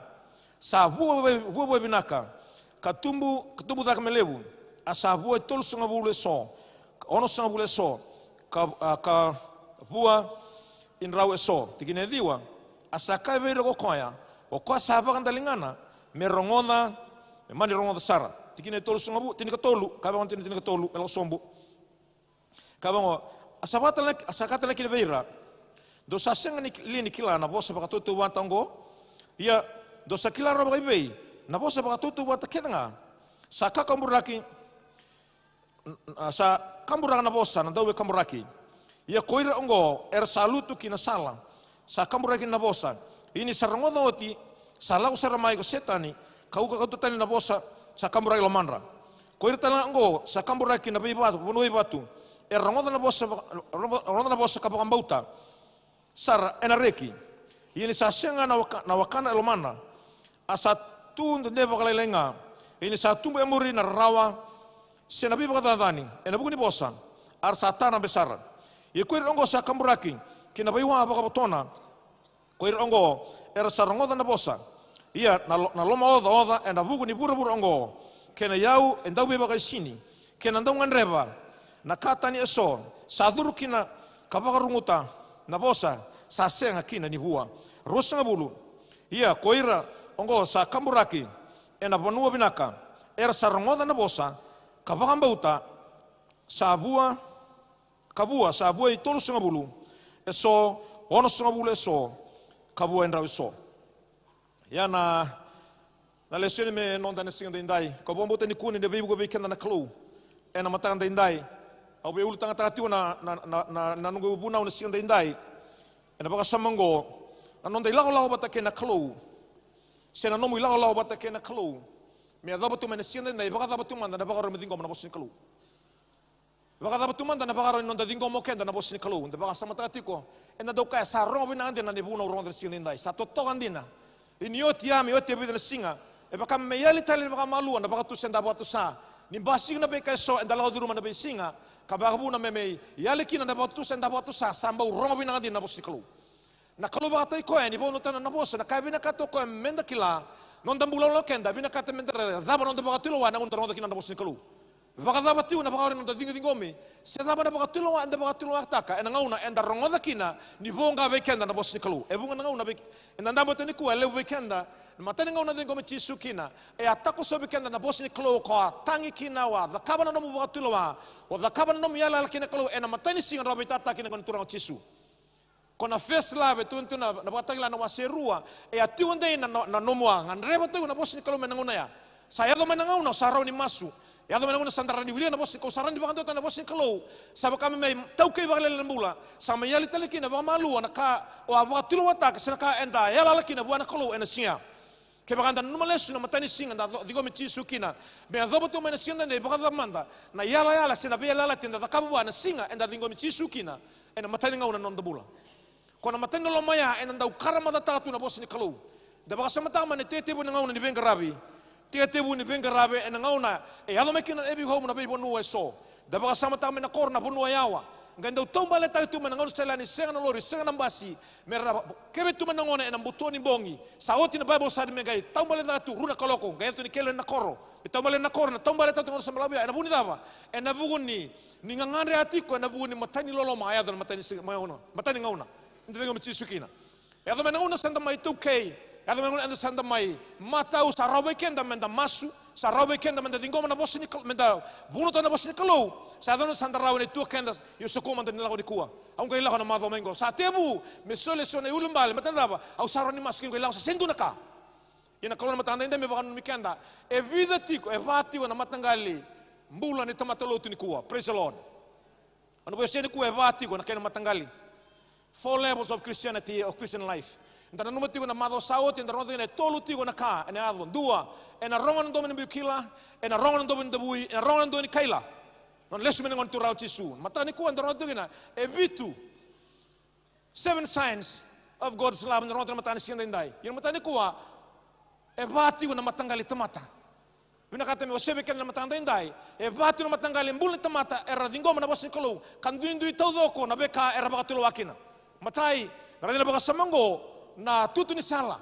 Sa vua, vua, vua vinaka ka tubu, ka tubu cake me levu. A sa vua e tolusagavulu eso, onosagavulu eso, ka, a, ka vua i drau eso. Tikina e ciwa. A sa kaya vei ira ko koya, o koya sa vakadaligana, me rogoca, me mani rogoca sara. Tikina e tolusagavulu, tinikatolu, ka vaka, tikina tinikatolu, me lako sobu. Ka vaka oqo, a sa vaka tale, a sa kaya tale kina vei ira, dou sa sega ni ki-, li ni kila na vosa vakatautauvata oqo? Ia, dou sa kila rawa vakaivei na vosa vakatautauvata kece ga sa kakaburaki, n-, n-, a, sa kaburaka na vosa na dauveikaburaki. Ia ko ira oqo era sa lutu ki na sala sa kaburaki na vosa. Ia ni sa rogoca oti, sa lako sara mai ko Setani ka uka kauta tani na vosa sa kaburaki lomadra. Ko ira tale ga oqo sa kaburaki na veivatu, vanua veivatu, era rogoca na vosa vaka-, rogo-, rogoca na vosa ka vakabauta sara ena reki. Ia ni sa sega na waka-, na wakana e lomadra, a sa tu dede vakalailai ga. Ia ni sa tubu e muri na rarawa se na veivakacacani ena vuku ni vosa, a ra sa tarabe sara. Ia ko ira oqo sa kaburaki ki na veiwa vakavotona. Ko ira oqo era sa rogoca na vosa. Ia na lo-, na lomaocaoca ena vuku ni vuravura oqo, kei na iyau e dau veivakaisini, kei na dau gadreva na ka tani eso, sa curu kina ka vakaruguta na vosa, sa sega kina ni vua. Ruasagavulu. Ia ko ira oqo sa kaburaki ena vanua vinaka, era sa rogoca na vosa ka vakabauta, sa vua, ka vua, sa vua e tolusagavulu eso, onosagavulu eso, ka vua e drau eso. Ia na, na lesoni me noda ena siga daidai. Kau vakabauta nikua ni na veivuke vei keda na Kalou ena mataka daidai. Au veiulutagataka tiko na, na, na, na, na noqu vunau ena siga daidai. Ena vakasama oqo, na noda ilakolako vata kei na Kalou, se na nomu ilakolako vata kei na Kalou, me yacova tu mai na siga daidai, vakacava tu mada na vakarau me ciqoma na vosa ni Kalou. Vakacava tu mada na vakarau ni noda ciqoma o keda na vosa ni Kalou. Da vakasamataka tiko, eda dau kaya sa rogo vinaka dina na ivunau rogoca na siga daidai. Sa totoka dina. Ia ni oti ya, me oti e vica na siga, e vaka me yali tale ni vakamalua na vakatusa eda vakatusa. Ni basika na veika eso, eda lako curuma na veisiga, ka vakavuna me, me yali kina na vakatusa eda vakatusa, sa bau rogo vinaka dina na vosa ni Kalou. Na Kalou vakataki koya ni vakaonautaka na nona vosa, na ka e vinakata o koya meda kila, noda bula, o keda, vinakata meda raica cava na noda vakatulewa ena gauna da rogoca kina na vosa ni Kalou. Vakacava tiko na vakarau ni noda ciqociqomi, se cava na vakatulewa eda vakatulewataka ena gauna eda rogoca kina ni voqa vei keda na vosa ni Kalou. E vuqa na gauna vei, eda dabe tiko nikua, e levu vei keda, na imatai ni gauna ciqomi Jisu kina, e a takosovi keda na vosa ni Kalou, ko a tagi kina, o a cakava na nomu vakatulewa, o cakava na nomu yalayala kei na Kalou ena imatai ni siga drau veitata kina qo na Turaga o Jisu. Ko na first love, e tukuna tu na, na Vakatakila na wase rua, e a tiko dei na, na, na nomu a gadreva tiko na vosa ni Kalou mai na gauna ya. Sa yaco mai na gauna o sa rawa ni masu. Yaco mai na gauna sa da rawa ni wilika na vosa ni Kalou, sa rawa ni vakadewataka na vosa ni Kalou. Sa vaka me mai taukei vakalailai na bula. Sa mai yali tale kina vakamalua na ka o a vakatulewataka, se na ka eda yalayala kina vua na Kalou ena siga ya. Kevaka eda nanuma lesu na imatai ni siga eda co-, ciqomi Jisu kina, me yacova tu mai na siga daidai, vakacava mada na yalayala se na veiyalayalati eda cakava vua na siga eda ciqomi Jisu kina, ena imatai ni gauna na noda bula. Ko na imatai ni loma ya eda dau karamacataka tu na vosa ni Kalou. Da vakasamataka mai na itekivu ni gauna ni veiqaravi. Itekivu ni veiqaravi ena gauna e yaco mai kina na heavy home na veivanua eso. Da vakasamataka mai na koro, na vanua yawa. Qai dau taubaletaki tu mai na gauna sa i lai ni sega na lori, sega na basi. Me ra keve tu mai na gone ena buto ni bogi. Sa oti na Bible study me qai taubaletaki tu, rua na kaloko. Qai yaco ni kele na koro. Me taubale na koro, na taubaletaki tu gauna sa balavu ya. Ena vuku ni cava? Ena vuku ni, ni gagadre a tiko, ena vuku ni imatai ni loloma a yaco ena imatai ni siga, mai gauna, imatai ni gauna. Eda ciqomi Jisu kina. Yaco mai na gauna sa da mai taukei, yaco mai na gauna eda sa da mai matau, sa rawa vei keda meda masu, Sa rawa vei keda meda ciqoma na vosa ni Kalou, meda vunautaka na vosa ni Kalou. Sa yaco na sa da rawa ni tu o keda, io sa kua mada ni lako nikua. Au qai lako na macawa mai qo. Sa tevu me soli e so na iulubale, matadava, au sa rawa ni masu, keu qai lako, sa sega ni dua na ka. Ia na Kalou na mataka edaidai me vakananumi keda. E vica tiko, e va tiko na mataqali bula ni tamata lotu nikua. Praise the Lord. Au na veiwasei nikua e va tiko na kena mataqali. Four levels of Christianity, of Christian life. Eda nanuma tiko na macawa sa oti, eda rogoca kina e tolu tiko na ka ena yaco. Dua, ena rogo na domo ni bui kila, ena rogo na domo ni davui, ena rogo na domo ni kaila. Nona lesu mai na Gone Turaga o Jisu. Mataka nikua eda rogoca tiko kina e vitu. Seven signs of God's love, na rogoca na mataka ni siga daidai. Ia na mataka nikua, e va tiko na mataqali tamata. Vinakata me wasea vei keda na mataka daidai, e va tiko na mataqali bula ni tamata era ciqoma na vosa ni Kalou, ka duidui taucoko na veika era vakatulewa kina. Matai, na raica na vakasama oqo, na tutu ni sala.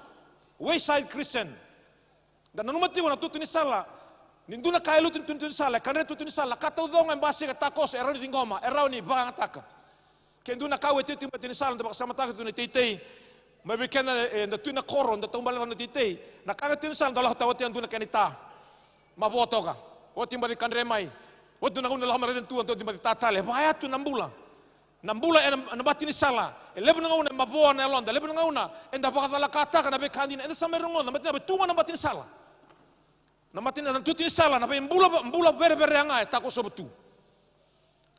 Wayside Christian. Da nanuma tiko na tutu ni sala, ni dua na ka e lutu ni tutu ni sala, e kadre tutu ni sala, ka taucoko ga e basika, takoso, e rawa ni ciqoma, e rawa ni vakayagataka. Ke dua na ka au e tiko mai tutu ni sala, da vakasamataka tu na iteitei. Mai vei keda, e, da tu na koro, da taubale na iteitei. Na ka ga tutu ni sala, da lako tawati e dua na kena ita. Mavoa toka. Oti baci kadre mai. Oti na gauna lako mai raica tu, oti baci ta tale. E vakayatu na bula. Na bula ena, na bati ni sala. E levu na gauna e mavoa na yaloda. E levu na gauna eda vakacalakataka na veika dina. Eda sa mai rogoca, matai ni cava, tu ga na bati ni sala. Na mati, na tutu ni sala, na veibula, bula vereverea ga e takosova tu.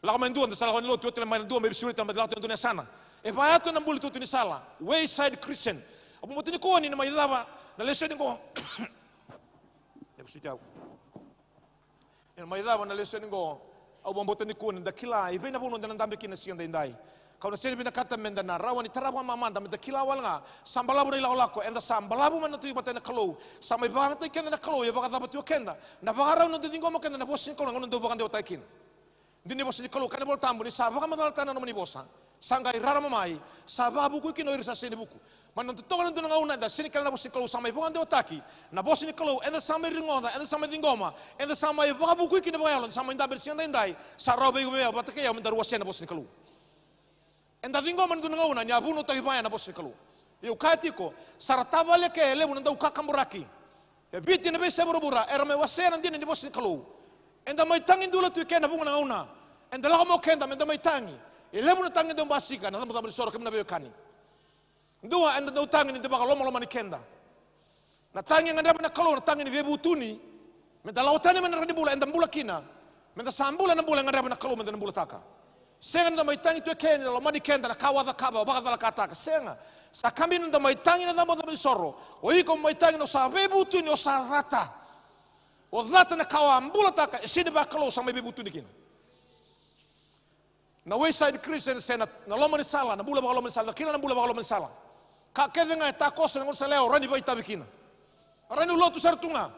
Lako mai dua, da sa lako ni lotu, oti mai dua, mai veisuri, da mai lako tu e dua na yasana. E vakayatu na bula tutu ni sala. Wayside Christian. Au vakabauta nikua ni na mai cava na lesoni qo. Ena mai cava na lesoni qo, au vakabauta nikua ni da kila i vei na vanua da na dabe kina na siga daidai. Kau na sega ni vinakata meda na rawa ni tara vakamamada, meda kila wale ga, sa balavu na ilakolako, eda sa balavu mai na tiko vata na Kalou, sa mai vakayagataki keda na Kalou, ia vakacava tiko keda, na vakarau ni noda ciqoma keda na vosa ni Kalou, na gauna dau vakadewataki kina. Dina ni vosa ni Kalou, kaya na iVolatabu, ni sa vakamacalataka na nomuni vosa, sa qai rarama mai, sa vakavukui kina o ira sa sega ni vuku. Mai na totoka na dua na gauna eda sega ni kila na vosa ni Kalou, sa mai vakadewataki na vosa ni Kalou, eda sa mai rogoca, eda sa mai ciqoma, eda sa mai vakavukui kina vakayalo, eda sa mai dabe ena siga daidai, sa rawa vei iko, vei au, vata kei au, meda wasea na vosa ni Kalou. Eda ciqoma ena dua na gauna ni a vunautaki vaya na vosa ni Kalou. Ia au kaya tiko, sa ra tavale ke e levu na daukakaburaki. E Viti, na veiyasai vuravura era mai wasea na dina ni vosa ni Kalou. Eda mai tagi dula tu i ke ena vuqa na gauna. Eda lako mai o keda meda mai tagi. E levu na tagi e dau basika ena cabocabo ni soro, kemuni na veiwekani. Dua, eda dau tagi ni da vakalomalomani keda. Na tagi e gadreva na Kalou, na tagi ni veivutuni. Meda lako tani mai na dra ni bula eda bula kina. Meda sa bula na bula e gadreva na Kalou meda na bulataka. Sega ni da mai tagi tu e ke ni da lomani keda na ka au a cakava, au vakacalakataka. Sega. Sa ka bibi ni da mai tagi na cabocabo ni soro. O iko mai tagi ni o sa veivutuni, o sa cata. O cata na ka au a bulataka, e sega ni vakalou, sa mai veivutuni kina. Na wayside Christian, se na, na loma ni sala, na bula vakaloma ni sala, na kila na bula vakaloma ni sala. Ka kece ga e takoso ena gauna sa lewa, o rawa ni vakaitavi kina. O rawa ni lotu sara tu ga.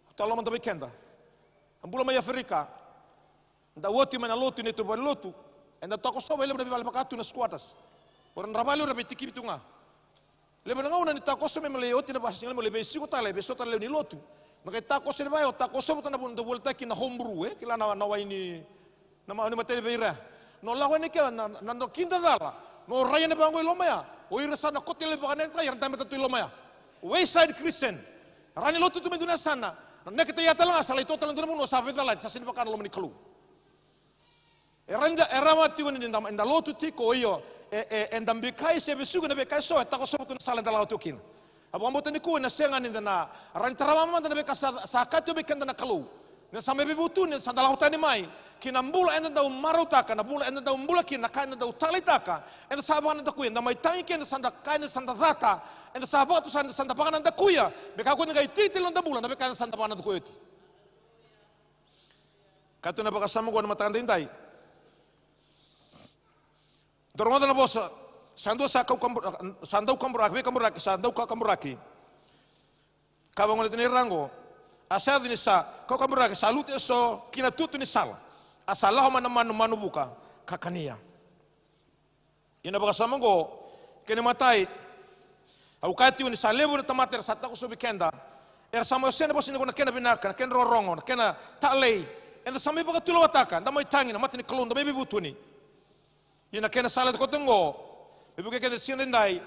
Au talanoa mada vei keda. Na bula mai Aferika. Da oti mai na lotu, neitou valenilotu. Eda takosova e levu na veivale vaka tu na squatters. O ira na dra vale o ira veitikivi tu ga. Levu na gauna ni takoso mai, me lai oti na vakasigalevu, me lai veisiko tale, veiso tale lewe ni lotu. Na qai takoso ni vaya, o takoso vata na vanua dau volitaki na homebrew, e? Kila na, na wai ni, na ma-, ni mateni vei ira. No lako yani kea na, na, na kidacala. No rai yani vaqo i loma ya. O ira sa na kote levu vakaneketai, era dabe tu i loma ya. Wayside Christian. Ra ni lotu tu mai dua na yasana. Na neketai ya tale ga, sa lai to tale dua na vanua, sa veicalati, sa sega ni vaka na loma ni Kalou. E rawa ni da, e rawa tiko ni da, eda lotu tiko, io, e, e, eda bikai se vesuki na veika eso e takosova tu na sala eda lako tiko kina. Au vakabauta nikua ena sega ni da na rawa ni tara vamamada na veika sa, sa kaya tiko vei keda na Kalou. Ni da sa mai veivutuni, ni da sa da lako tani mai ki na bula eda dau marautaka, na bula eda dau bula kina, na ka eda dau taleitaka, eda sa vakanadakuya, eda mai tagi kina, eda sa da kaya ni da sa da cata, eda sa vakatusa, eda sa da vakanadakuya me kakua ni qai tei tale na noda bula na veika eda sa da vakanadakuya oti. Ka tu na vakasama oqo na mataka daidai. Da rogoca na vosa, sa dua sa kau kabu-, sa dau kaburaki, veikaburaki, sa dau ka kaburaki. Ka vagolea tu na ira oqo, a sa yaco ni sa kau kaburaki, sa lutu eso ki na tutu ni sala, a sa lako mai na manumanu vuka ka kania. Ia na vakasama oqo, kena imatai, au kaya tiko ni sa levu na tamata era sa takosovi keda, era sa mai wasea na vosa ni Kalou na kena vinaka, na kena rorogo, na kena talei, eda sa mai vakatulewataka, da mai tagi na mata ni Kalou, da mai veivutuni. Ia na kena sala koto oqo, me vukei keda ena siga daidai,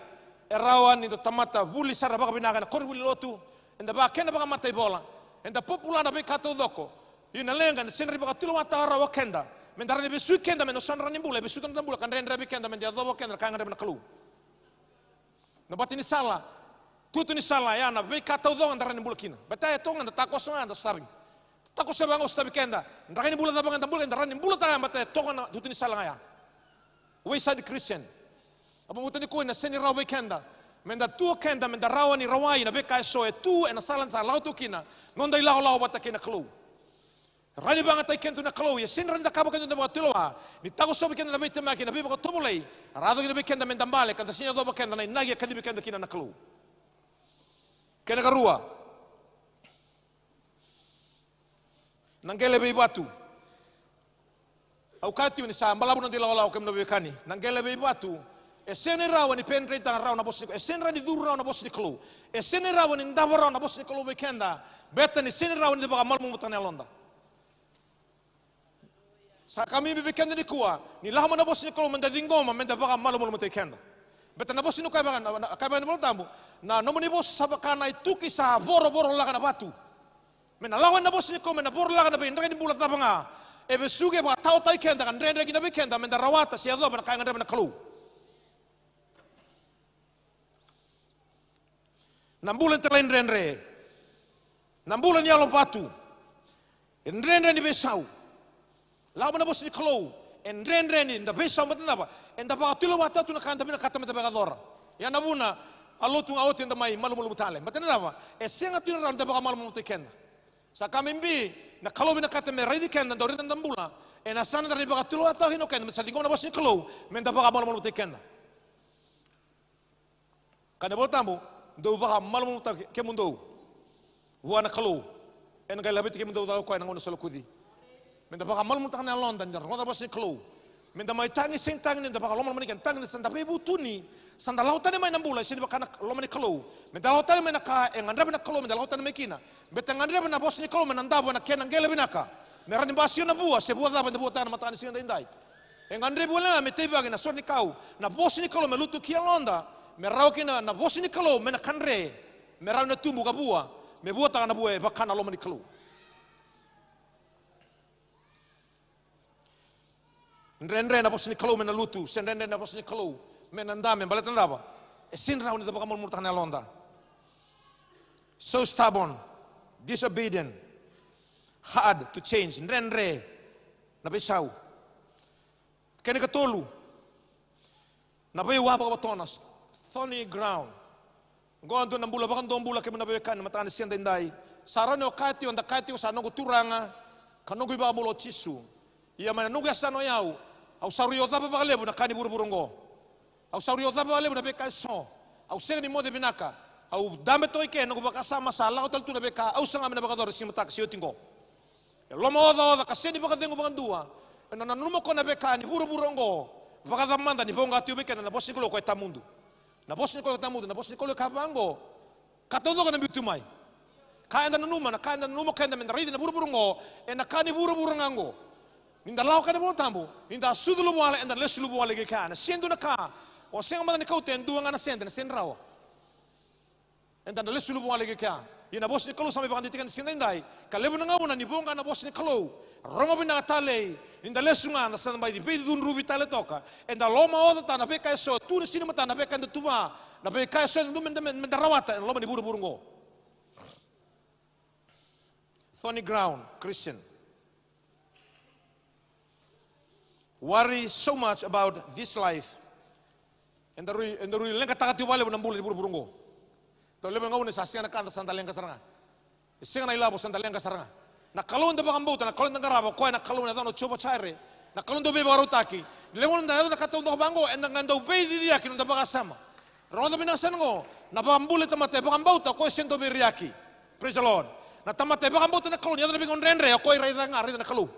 e rawa ni da tamata vuli sara vakavinaka ena koronivuli lotu, Eda vakena vakamataivola. Eda popular na veika taucoko. Ia na leqa, eda sega ni vakatulewa rawa keda. Meda rawa ni vesuki keda, meda sa rawa ni bula, e vesuki na noda bula, ka dredre vei keda, meda yacova keda na ka e gadreva na Kalou. Na bati ni sala, tutu ni sala, ya na veika taucoko eda rawa ni bula kina. Bata e toka ga, da takoso ga, da sotavi. Takoso vaqo, sotavi keda. Draki ni bula cava ga eda bula, eda rawa ni bula taka, bata e toka na tutu ni sala ga ya. Wayside Christian. A vakabauta nikua ena sega ni rawa vei keda. Meda tu o keda, meda rawa ni rawai na veika eso e tu ena sala eda sa lako tu kina. Noda ilakolako vata kei na Kalou. Rawa ni vakayagataki keda tu na Kalou, ia sega ni rawa ni cakava keda na vakatulewa. Ni takosovi keda na veitemaki, na veivakatovolei. Rawa kina vei keda meda bale, ka da sega ni yacova keda na inaki e kacivi keda kina na Kalou. Kena karua. Na qele vei vatu. Au kaya tiko ni sa balavu na noda ilakolako, kemudou veiwekani. Na qele vei vatu. E sega ni rawa ni penetrate rawa na vosa ni Kalou. E sega ni rawa ni curu rawa na vosa ni Kalou. E sega ni rawa ni davo rawa na vosa ni Kalou vei keda. Beta ni sega ni rawa ni vakamalumalumutaka na yaloda. Sa ka bibi vei keda nikua, ni lako mai na vosa ni Kalou, meda ciqoma, meda vakamalumalumutaki keda. Beta na vosa ni Kalou, na, na, ka vaka na iVolatabu, na nomuni vosa sa vaka na ituki sa vorovoro laka na vatu. Me na lako na vosa ni Kalou, me na voro laka na veidraki ni bula cava ga. E vesuki, e vakataotaki keda, ka dredre kina vei keda, meda rawata se yacova na ka e gadreva na Kalou. Na bula e talai dredre. Na bula ni yalo vatu. E dredre ni veisau. Lako mai na vosa ni Kalou. E dredre ni da veisau, baleta na cava? Eda vakatulewataka tu na ka eda vinakata meda vakayacora. Ia na vuna, a lotu ga oti eda mai malumalumu tale. Baleta na cava? E sega tu ni rawa ni da vakamalumalumutaki keda. Sa ka bibi, na Kalou vinakata me raici keda, dau raica na noda bula. Ena yasana eda rawa ni vakatulewataka kina o keda, meda sa ciqoma na vosa ni Kalou, meda vakamalumalumutaki keda. Kaya na iVolatabu, dou vakamalumalumutaki kemudou vua na Kalou. Ena qai laveti kemudou cake o koya ena gauna sa lokuci. Meda vakamalumalumutaka na yaloda, ni da rogoca na vosa ni Kalou. Meda mai tagi, sega ni tagi ni da vakalomani keda, tagi ni sa da veivutuni, sa da lako tani mai na bula e sega ni vaka na loma ni Kalou. Meda lako tani mai na ka e gadreva na Kalou, meda lako tani mai kina. Beta e gadreva na vosa ni Kalou me na davo ena kena qele vinaka. Me rawa ni basika na vua, se vua cava eda vuataka ena mataka ni siga edaidai. E gadrevi wale ga me teivaki na sore ni kau, na vosa ni Kalou me lutu ki yaloda, me rawa kina na vosa ni Kalou me na kadre, me rawa na tubu ka vua, me vuataka na vua e vaka na loma ni Kalou. Dredre na vosa ni Kalou me na lutu, se dredre na vosa ni Kalou me na dabe, baleta na cava? E sega ni rawa ni da vakamalumalumutaka na yaloda. So stubborn, disobedient, hard to change. Dredre na veisau. Kena ikatolu, na veiwa vakavotona, thorny ground. Qo dua na bula vakadua bula kemuni na veiwekani, mataka ni siga edaidai. Sa rawa ni o kaya tiko, da kaya tiko sa noqu Turaga ka noqu iVakabula o Jisu. Ia mai na noqu yasana o yau, au sa rui ocava vakalevu na ka ni vuravura oqo. Au sa rui ocava vakalevu na veika eso. Au sega ni moce vinaka. Au dabe toka i ke, noqu vakasama sa lako tale tu na veika au saga me na vakayacora e siga mataka se oti oqo. E lomaocaoca ka sega ni vakacegu vakadua. Ena nanuma o koya na veika ni vuravura oqo. Vakacava mada ni voqa tiko vei keda na vosa ni Kalou, o koya e tawamudu. Na vosa ni Kalou e tawamudu, na vosa ni Kalou e kaya vaqo. Ka taucoko ena biu tu mai. Ka eda nanuma, na ka eda nanuma o keda meda raici na vuravura oqo, ena ka ni vuravura ga oqo. Ni da lako kaya na iVolatabu, ni da sucu luvawale, eda lesu luvawale ki kea. Na sega ni dua na ka, o sega mada ni kauta e dua ga na sede, na sega ni rawa. Eda na lesu luvawale ki kea. Ia na vosa ni Kalou sa mai vakadeitaki keda siga edaidai. Ka levu na gauna ni voqa na vosa ni Kalou, rogo vinaka talei, ni da lesu ga, da sa mai veicudruvi tale toka. Eda lomaocaoca na veika eso, tu na sina mata na veika eda tuva, na veika eso eda dau meda, meda rawata ena loma ni vuravura oqo. Thorny ground, Christian. Worry so much about this life. Eda rui, eda rui leqataka tiko vakalevu na bula ni vuravura oqo. Dau levu na gauna sa sega na ka, da sa da leqa sara ga. E sega na ilavo, sa da leqa sara ga. Na Kalou eda vakabauta, na Kalou eda qarava, o koya na Kalou ena yacana o Jehovah Jireh. Na Kalou dau veivakarautaki. Levu na gauna da yaco na ka taucoko vaqo, eda qai dau veiciciyaki na noda vakasama. Rogoca vinaka sara oqo, na vakabula ni tamata e vakabauta, o koya e sega ni dau veiriyaki. Praise the Lord. Na tamata e vakabauta na Kalou, ni yaco na veigauna dredre, o koya e raica ga, raica na Kalou.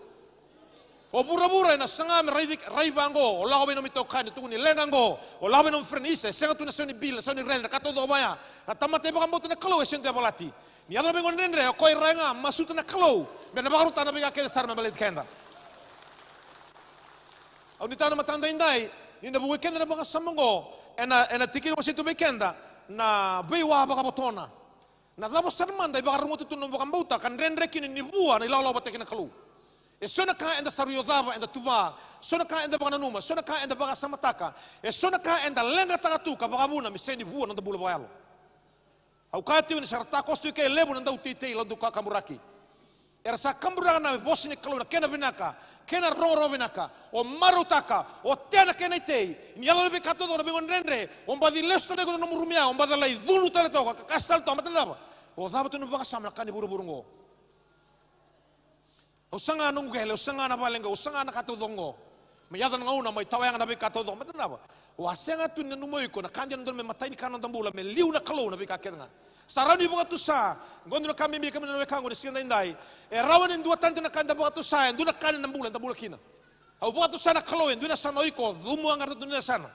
O vuravura ena saga me raici, rai vaqo, o lako vei nomu itokani, tukuni leqa oqo, o lako vei nomu friend, isa, e sega tu na sau ni bill, na sau ni rent, na ka taucoko vaya. Na tamata e vakabauta na Kalou, e sega ni dau yavalati. Ni yaco na veigauna dredre, o koya e rai ga, masuta na Kalou, me na vakarautaka na veika kece sara me baleti keda. Au nuitaka na mataka edaidai, ni na vukei keda na vakasama oqo, ena, ena tikina wasei tu vei keda, na veiwa vakavotona. Na cava sara mada e vakarogoca tu na nomu vakabauta ka dredre kina ni vua na ilawalawa vata kei na Kalou? E so na ka eda sa rui yacova, eda tuva, so na ka eda vakananuma, so na ka eda vakasamataka, e so na ka eda leqataka tu ka vakavuna me sega ni vua na noda bula vakayalo. Au kaya tiko ni sa ra takoso tu e ke e levu na dauteitei, lau daukakaburaki. Era sa kaburaka na vosa ni Kalou na kena vinaka, kena rogorogo vinaka, o marautaka, o tea na kena itei, ni yaco na veika taucoko, na veigauna dredre, o baci lesu tale iko na nomu rumu ya, o baci lai culu tale toka, ka kasa tale toka, baleta na cava? O cava tu na vakasama na ka ni vuravura oqo. Au saga noqu qele, au saga na vale qo, au saga na ka taucoko oqo. Mai yaco na gauna mai tawa yaga na veika taucoko, baleta na cava? O a sega tu ni nanuma o iko na ka dina dodonu me matai ni ka na noda bula, me liu na Kalou na veika kece ga. Sa rawa ni vakatusa. Qo dua na ka bibi kemuni na wekaqu ni siga daidai. E rawa ni dua tani tu na ka eda vakatusa, e dua na ka ni na bula eda bula kina. Au vakatusa na Kalou e dua na yasana, o iko cumu a qarata tu na yasana.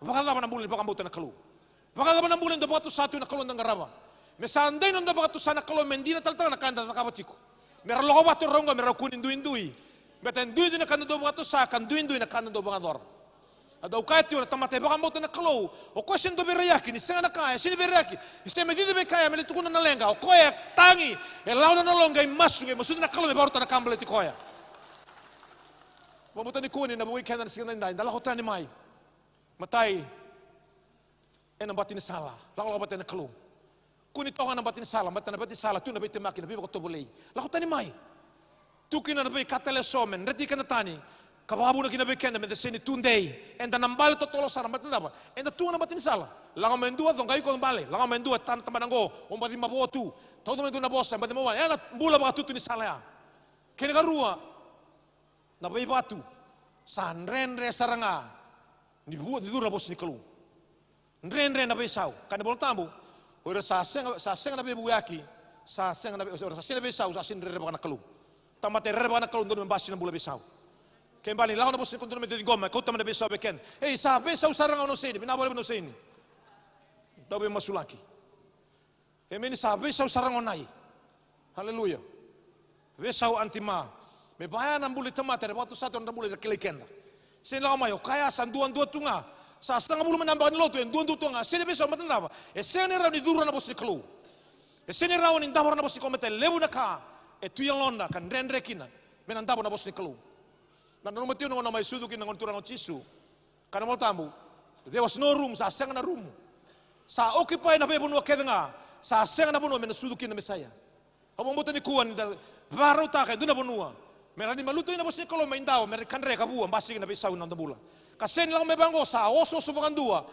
Vakacava na bula ni vakabauta na Kalou? Vakacava na bula e dau vakatusa tu na Kalou eda qarava? Me sa dei na noda vakatusa na Kalou me dina tale toka na ka eda cakava tiko. Me ra lako vata rau oqo, me rau kua ni duidui. Baleta e duidui na ka eda dau vakatusa, ka duidui na ka eda dau vakayacora. A dau kaya tiko na tamata e vakabauta na Kalou, o koya sega ni dau veiraiyaki, ni sega na ka e sega ni veiraiyaki, e sega me cici veika ya me lai tukuna na leqa, o koya e tagi, e lawa na loma, qai masu, qai masuta na Kalou me vakarota na ka baleti koya. Vakabauta nikua ni na vukei keda na siga daidai, da lako tani mai. Matai, ena bati ni sala, lakolako vata ena Kalou. Kua ni toka na bati ni sala, baleta na bati ni sala tu na veitemaki, na veivakatovolei. Lako tani mai. Tu kina na veika tale eso me dreti keda tani, ka vakavuna kina vei keda me da sega ni tudei. Eda na bale totolo sara, baleta na cava? Eda tu ga na bati ni sala. Lako mai dua, coqa iko bale. Lako mai dua, tana tabana qo, o baci mavoa tu. Tauca mai dua na vosa, baci mavoa. Ya na bula vakatutu ni sala ya. Kena ikarua, na veivatu. Sa dredre sara ga ni vu-, ni curu na vosa ni Kalou. Dredre na veisau. Kaya na iVolatabu, o ira sa sega, sa sega na veivukiyaki, sa sega na vei-, o ira sa sega na veisau, sa sega ni rerevaka na Kalou. Tamata e rerevaka na Kalou, dodonu me basika na bula veisau. Kena ibalebale ni lako na vosa ni Kalou, dodonu me ciqoma, kauta mai na veisau vei keda. Ei, sa veisau sara ga o Noseini, vinaka vakalevu Noseini. Dau veimasulaki. Emeni, sa veisau sara ga o Nai. Aleluya. Veisau Anti Ma. Me vaya na bula ni tamata era vakatusa tu na nodra bula, era kilai keda. Sega ni lako mai, o koya sa duadua tu ga. Sa sagavulu mai na yabaki ni lotu, e duadua tu ga. Sega ni veisau, baleta na cava? E sega ni rawa ni curu na vosa ni Kalou. E sega ni rawa ni davo na vosa ni Kalou, baleta e levu na ka e tu e yaloda ka dredre kina me na davo na vosa ni Kalou. Na nanuma tiko na gauna mai sucu kina na Gone Turaga o Jisu. Kaya na iVolatabu, there was no room, sa sega na rumu. Sa occupy na veivanua kece ga, sa sega na vanua me na sucu kina na Mesaia. Au vakabauta nikua ni da vakarautaka e dua na vanua me rawa ni maluta kina na vosa ni Kalou, mai davo, me rawa ni kadre ka vua, basika na veisau ena noda bula. Ka sega ni lako mai vaqo, sa osooso vakadua.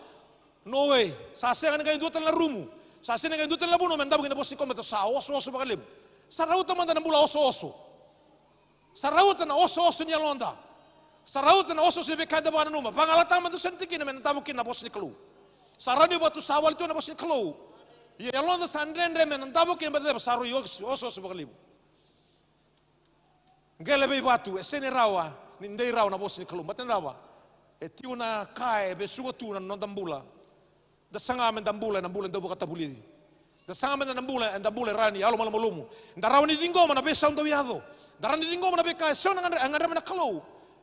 No way. Sa sega ni qai dua tale na rumu. Sa sega ni qai dua tale na vanua me na davo kina na vosa ni Kalou, baleta sa osooso vakalevu. Sa rauta mada na bula osooso. Sa rauta na osooso ni yaloda. Sa rauta na osooso ni veika eda vakananuma. Vagalalataka mada na tikina me na davo kina na vosa ni Kalou. Sa rawa ni vakatusa wale tu na vosa ni Kalou. Ia yaloda sa dredre me na davo kina, baleta sa rui os-, osooso vakalevu. Qele veivatu, e sega ni rawa ni dei rawa na vosa ni Kalou. Baleta na cava? E tiko na ka e vesuka tu na noda bula. Da saga me da bula ena bula e dau vakatavulici. Da saga me da na bula ena bula e rawa ni yalomalumalumu. Da rawa ni ciqoma na veisau dau yaco. Da rawa ni ciqoma na veika e sega na gadre-, e gadreva na Kalou.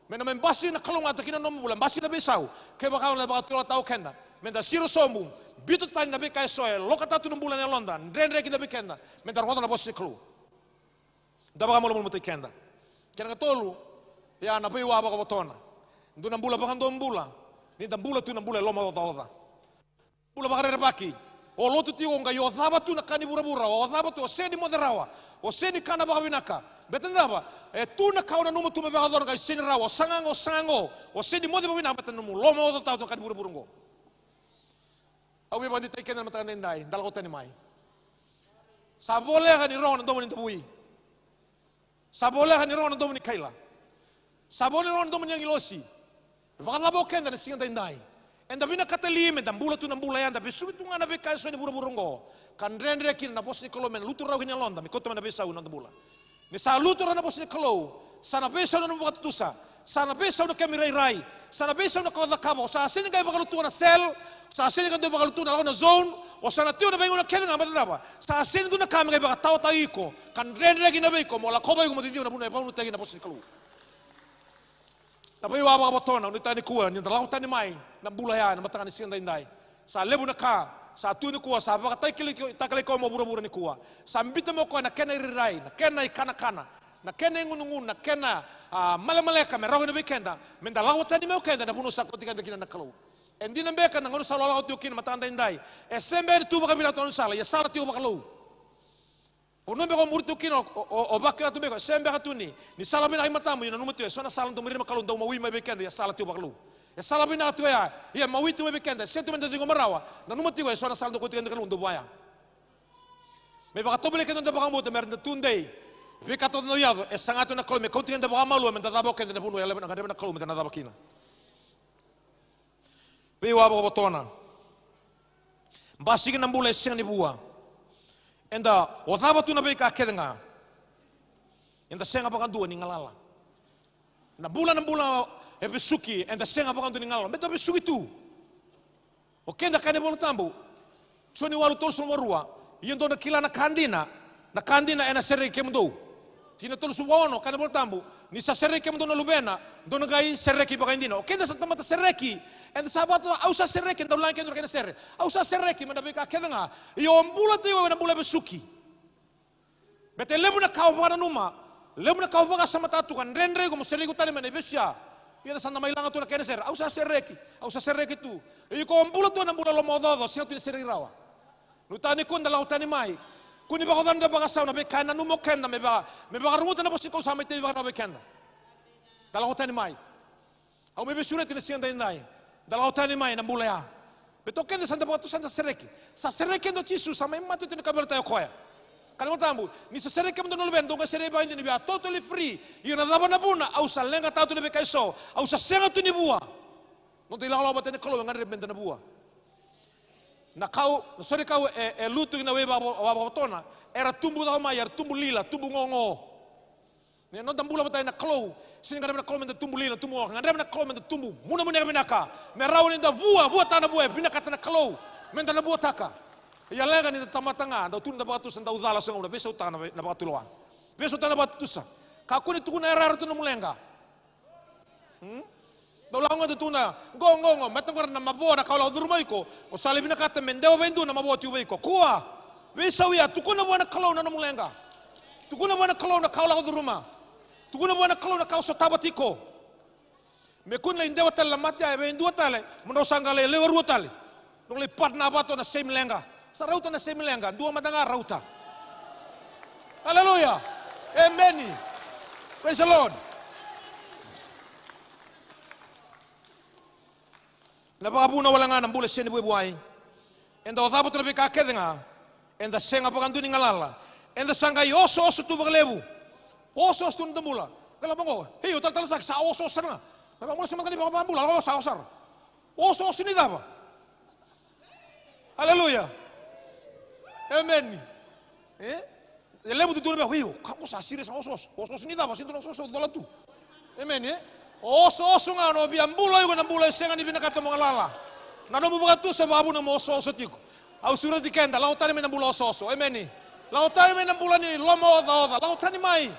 Me na mai basika na kalougata kina nomu bula, basika na veisau. Kevaka o na vakatulewataka o keda, me da siro sobu, biuta tani na veika eso e lokata tu na bula ena yaloda, dredre kina vei keda, me da rogoca na vosa ni Kalou. Da vakamalumalumutaki keda. Kena ikatolu, ia na veiwa vakavotona. Dua na bula vakadomobula, ni da bula tu na bula e lomaocaoca. Bula vakarerevaki. O lotu tiko, o qai ocava tu na ka ni vuravura, o ocava tu, o sega ni moce rawa, o sega ni kana vakavinaka. Baleta na cava? E tu na ka o nanuma tu me vakayacora, qai sega ni rawa, o saga qo, o saga qo, o sega ni moce vakavinaka, baleta na nomu lomaocaoca tu na ka ni vuravura oqo. Au via vakadeitaki keda ena mataka edaidai, da lako tani mai. Sa voleka ni rogo na domo ni davui. Sa voleka ni rogo na domo ni kaila. Sa voleka ni rogo na domo ni agilosi. Vakacava o keda ena siga edaidai? Eda vinakata li me da bula tu na bula ya, da vesuki tu ga na veika eso ni vuravura oqo, ka dredre kina na vosa ni Kalou me na lutu rawa kina yaloda, me kauta mai na veisau ena noda bula? Ni sa lutu rawa na vosa ni Kalou, sa na veisau na nomu vakatutusa, sa na veisau na kemu irairai, sa na veisau na ka o cakava. O sa sega ni qai vakalutua na cell, o sa sega ni qai dau vakalutua na lako na zone, o sa na tiko na veigauna kece ga, baleta na cava? Sa sega ni dua na ka me qai vakataotaki iko ka dredre kina vei iko mo lakova iko mo cici iko na vanua e vakanuinui kina na vosa ni Kalou. Na veiwa vakavotona, au nuitaka nikua ni da lako tani mai na bula ya ena mataka ni siga edaidai. Sa levu na ka, Sa tu nikua, sa vakatakilai koya mai vuravura nikua. Sa biuta mai o koya na kena irairai, na kena ikanakana, na kena igunugunu, na kena, a, malemaleka me rawa kina vei keda, meda lako tani mai o keda ena vanua sa kauti keda kina na Kalou. E dina beka na gauna sa lako tiko kina mataka daidai, e sega beka ni tu vakavinaka tu na sala, ia sala tiko vakalou. Vanua beka o muri tu kina, o, o, o vakila tu beka, e sega beka tu ni, ni sala vinaka i matamu, ia nanuma tiko, e so na sala dau muri mai Kalou, dau mawi mai vei keda, ia sala tiko vakalou. E sala vinaka tiko ya, ia mawi tiko mai vei keda, e sega tu meda ciqoma rawa, nanuma tiko, e so na sala dau kauti keda na Kalou, dau vaya. Me vakatovolei keda na noda vakabauta, mera dau tudei. Veika tautauvata dau yaco, e saga tu na Kalou me kauti keda vakamalua, meda cava o keda na vanua e gadreva na Kalou meda na cava kina. Veiwa vakavotona. Basika na bula e sega ni vua. Eda ocava tu na veika kece ga. Eda sega vakadua ni galala. Na bula, na bula e vesuki, eda sega vakadua ni galala. Meda vesuki tu. O keda kaya na iVola Tabu, Joni walu tolusagavulu ka rua, ia dou na kila na ka dina, na ka dina ena sereki kemudou. Tikina tolusagavulu ka ono, kaya na iVola Tabu, ni sa sereki kemudou na Luvena, dou na qai sereki vakaidina. O keda sa tamata sereki, eda sa vata, au sa sereki, dau laga keda na kena sere. Au sa sereki mai na veika kece ga, ia o bula tiko ena bula e vesuki. Baleta e levu na ka o vakananuma, levu na ka o vakasamataka tu ka dredre iko mo sereki iko tani mai na ivesu ya. Ia sa na mai laga tu na kena sere. Au sa sereki, au sa sereki tu. Iko o bula tu ena bula lomaocaoca, sega tu ni sereki rawa. Nuitaka nikua da lako tani mai. Kua ni vakaocaoca na vakasau, na veika e nanuma o keda me va, me vakaruguta na vosa ni Kalou sa mai tei vakarau vei keda. Da lako tani mai. Au mai veisureti na siga daidai. Da lako tani mai na bula ya. Baleta o keda sa da vakatusa, da sereki. Sa sereki keda o Jisu, sa mai mate oti na kauveilatai o koya. Kaya na iVola Tabu, ni sa sereki kemudou na Luvena, dou qai sereki vakaidina, we are totally free. Ia na cava na vuna? Au sa leqataka tu na veika eso. Au sa sega tu ni vua. Noda ilakolako vata kei na Kalou e gadrevi meda na vua. Na kau, na sore kau e, e lutu ki na wai vaka, vakavotona, era tubu cava mai, era tubu lila, tubu gogo. Ni noda bula vata kei na Kalou, sega ni gadreva na Kalou meda tubu lila, tubu gogo, gadreva na Kalou meda tubu munamunaka vinaka, me rawa nida vua, vuataka na vua e vinakata na Kalou meda na vuataka. Ia leqa ni da tamata ga, dau tu na vakatusa, dau cala, sa gauna veisautaka na vei, na vakatulewa. Veisautaka na vakatutusa. Kakua ni tukuna yarayara tu na nomu leqa. Hmm? Dau lako ga tu na, qo, qo, qo, mata qora na mavoa na ka o lako curuma iko, o sa lai vinakata me dewa vei dua na mavoa tiko vei iko. Kua, veisau ya, tukuna vua na Kalou na nomu leqa. Tukuna vua na Kalou na ka o lako curuma. Tukuna vua na Kalou na ka o sotava tiko. Me kua ni lai dewa tale na mate ya vei dua tale, mo drau sa qai lai lewe rua tale. Drau lai partner vata na same leqa. Sa rauta na same leqa, dua mada ga rauta. Aleluya. Emeni. Praise the Lord. Na vakavuna wale ga na bula e sega ni vuavuai. Eda ocava tu na veika kece ga. Eda sega vakadua ni galala. Eda sa qai osooso tu vakalevu. Osooso tu na noda bula. Qai lako vaqo. Ei, o talatala Saki sa osooso sara ga. Na vakabula sa mada ni vakabula, lako sa osooso sara. Osooso ni cava? Aleluya. Emeni. E? E levu tu dua na vei, io, ka qo sa serious na osooso. Osooso ni cava, sega ni dua na osooso cola tu. Emeni, e? Osooso ga o na via bula iko na bula e sega ni vinakata mo galala. Na nomu vakatusa e vakavuna mo osooso tiko. Au sureti keda, lako tani mai na bula osooso. Emeni. Lako tani mai na bula ni lomaocaoca. Lako tani mai.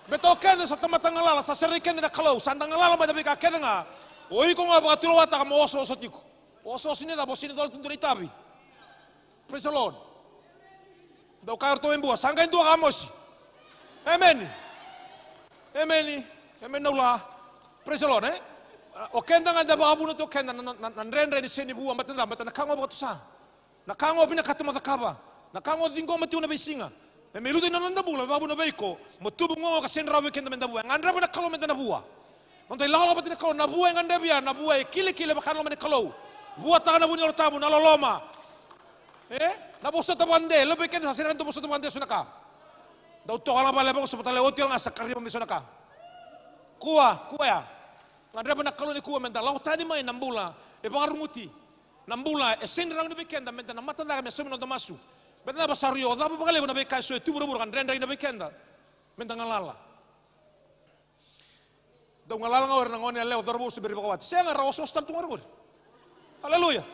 Baleta o keda sa tamata galala, sa sereki keda na Kalou, sa da galala mai na veika kece ga. O iko ga vakatulewataka mo osooso tiko. Osooso ni cava, o sega ni cola tu dua na itavi. Praise the Lord. Dau kaya o ratou e Bua, sa qai dua ka mosi. Emeni. Emeni. Emeni na ula. Praise the Lord, e? O keda ga da vakavuna tu o keda na, na, na, na dredre ni sega ni vua, baleta na cava, baleta na ka ga o vakatusa. Na ka ga o vinakata mo cakava. Na ka ga o ciqoma tiko na veisiga. Me, me lutu ena noda bula, me vakavuna vei iko, mo tubu gogo ka sega ni rawa vei keda meda vua. E gadreva na Kalou meda na vua. Noda ilakolako vata kei na Kalou, na vua e gadrevi ya, na vua e kilakila, vaka na loma ni Kalou. Vuataka na vu ni Yalo Tabu, na loloma. E? Na vosota vakadede, levu vei keda sa sega ni dau vosota vakadede so na ka. Dau toka na vale, vosota tale, oti ga sa kariva mai so na ka. Kua, kua ya. Gadreva na Kalou nikua meda lako tani mai na bula e vakaruguti. Na bula e sega ni rawa ni vei keda meda na mata cake me saumi na noda masu. Baleta na vaka sa rui ocava vakalevu na veika eso e tu vuravura ka dredre kina vei keda. Meda galala. Dau galala ga o ira na gone yalewa, cauravou se bera ni vakawati. Sega, ra osooso tale tu ga o ira qori. Aleluya.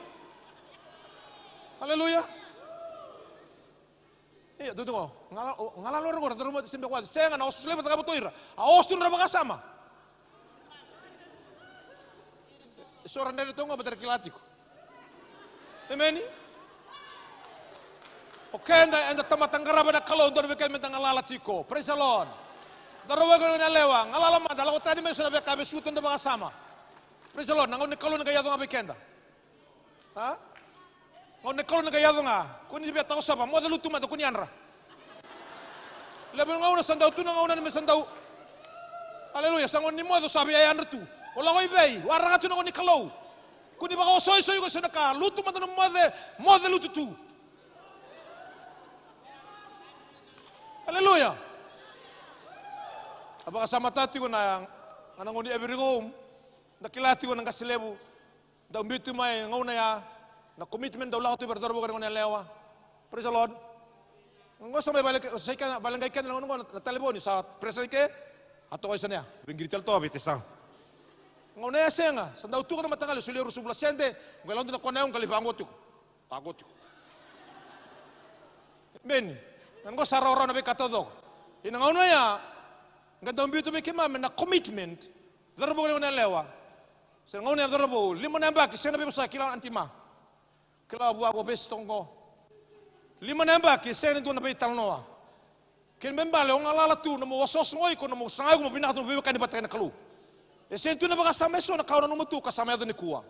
Aleluya. Io, dou tu ga. Galala, o, galala o ira qori, cauravou se bera ni vakawati. Sega, na osooso levu e cakava tu o ira. A oso tu na nodra vakasama. Eso ra dredre tu ga, baleta ra kila tiko. Emeni? O keda eda tamata qarava na Kalou, dodonu vei keda meda galala tiko. Praise the Lord. Daru vaka na yalewa, galala mada, lako tani mai so na veika me suka tu na vakasama. Praise the Lord. Na gauna ni Kalou ni qai yaco ga vei keda. A? Gauna ni Kalou ni qai yaco ga. Ko ni via tau sava, moce lutu mada, ko ni yadra. Levu na gauna sa dau tu na gauna ni me sa dau. Aleluya. Sa gauna ni moce sa via yadra tu. O lako i vei? Waraka tu na gauna ni Kalou. Ko ni vakaosoisoi ko so na ka, lutu mada na moce, moce lutu tu. Aleluya. A vakasamataka tiko na, na gauna ni every home. Da kila tiko na qase levu. Dau biuti mai gauna ya. Na commitment dau lako tu vei ira dau vuka na gauna yalewa. Praise the Lord. Qo sa mai vale, sa i keda, vale qai keda na gauna qo na talevoni sa presa i ke. A toka i sana ya. Vei qiri tale toka vei testa. Gauna ya sega, sa dau tuka na mataqali, solia ruasagavulu na sede, qo e lako tu na kona ya, qo lai vaqo tiko. Vaqo tiko. Meni. Qo sa rawarawa na veika taucoko. Ina gauna ya, qai dau biuta vei keimami na commitment. Cauravou, gauna yalewa. Se gauna ya cauravou, lima na yabaki, sega na veivosaki, kila na tima. Kila vua ko vesi toka qo. Lima na yabaki, sega ni dua na veitalanoa. Kena ibalebale, o galala tu, nomu osooso qo iko, nomu saga iko mo vinakata mo veiwekani vata kei na Kalou. E sega ni tu na vakasama eso na ka o nanuma tu ka sa mai yaco nikua.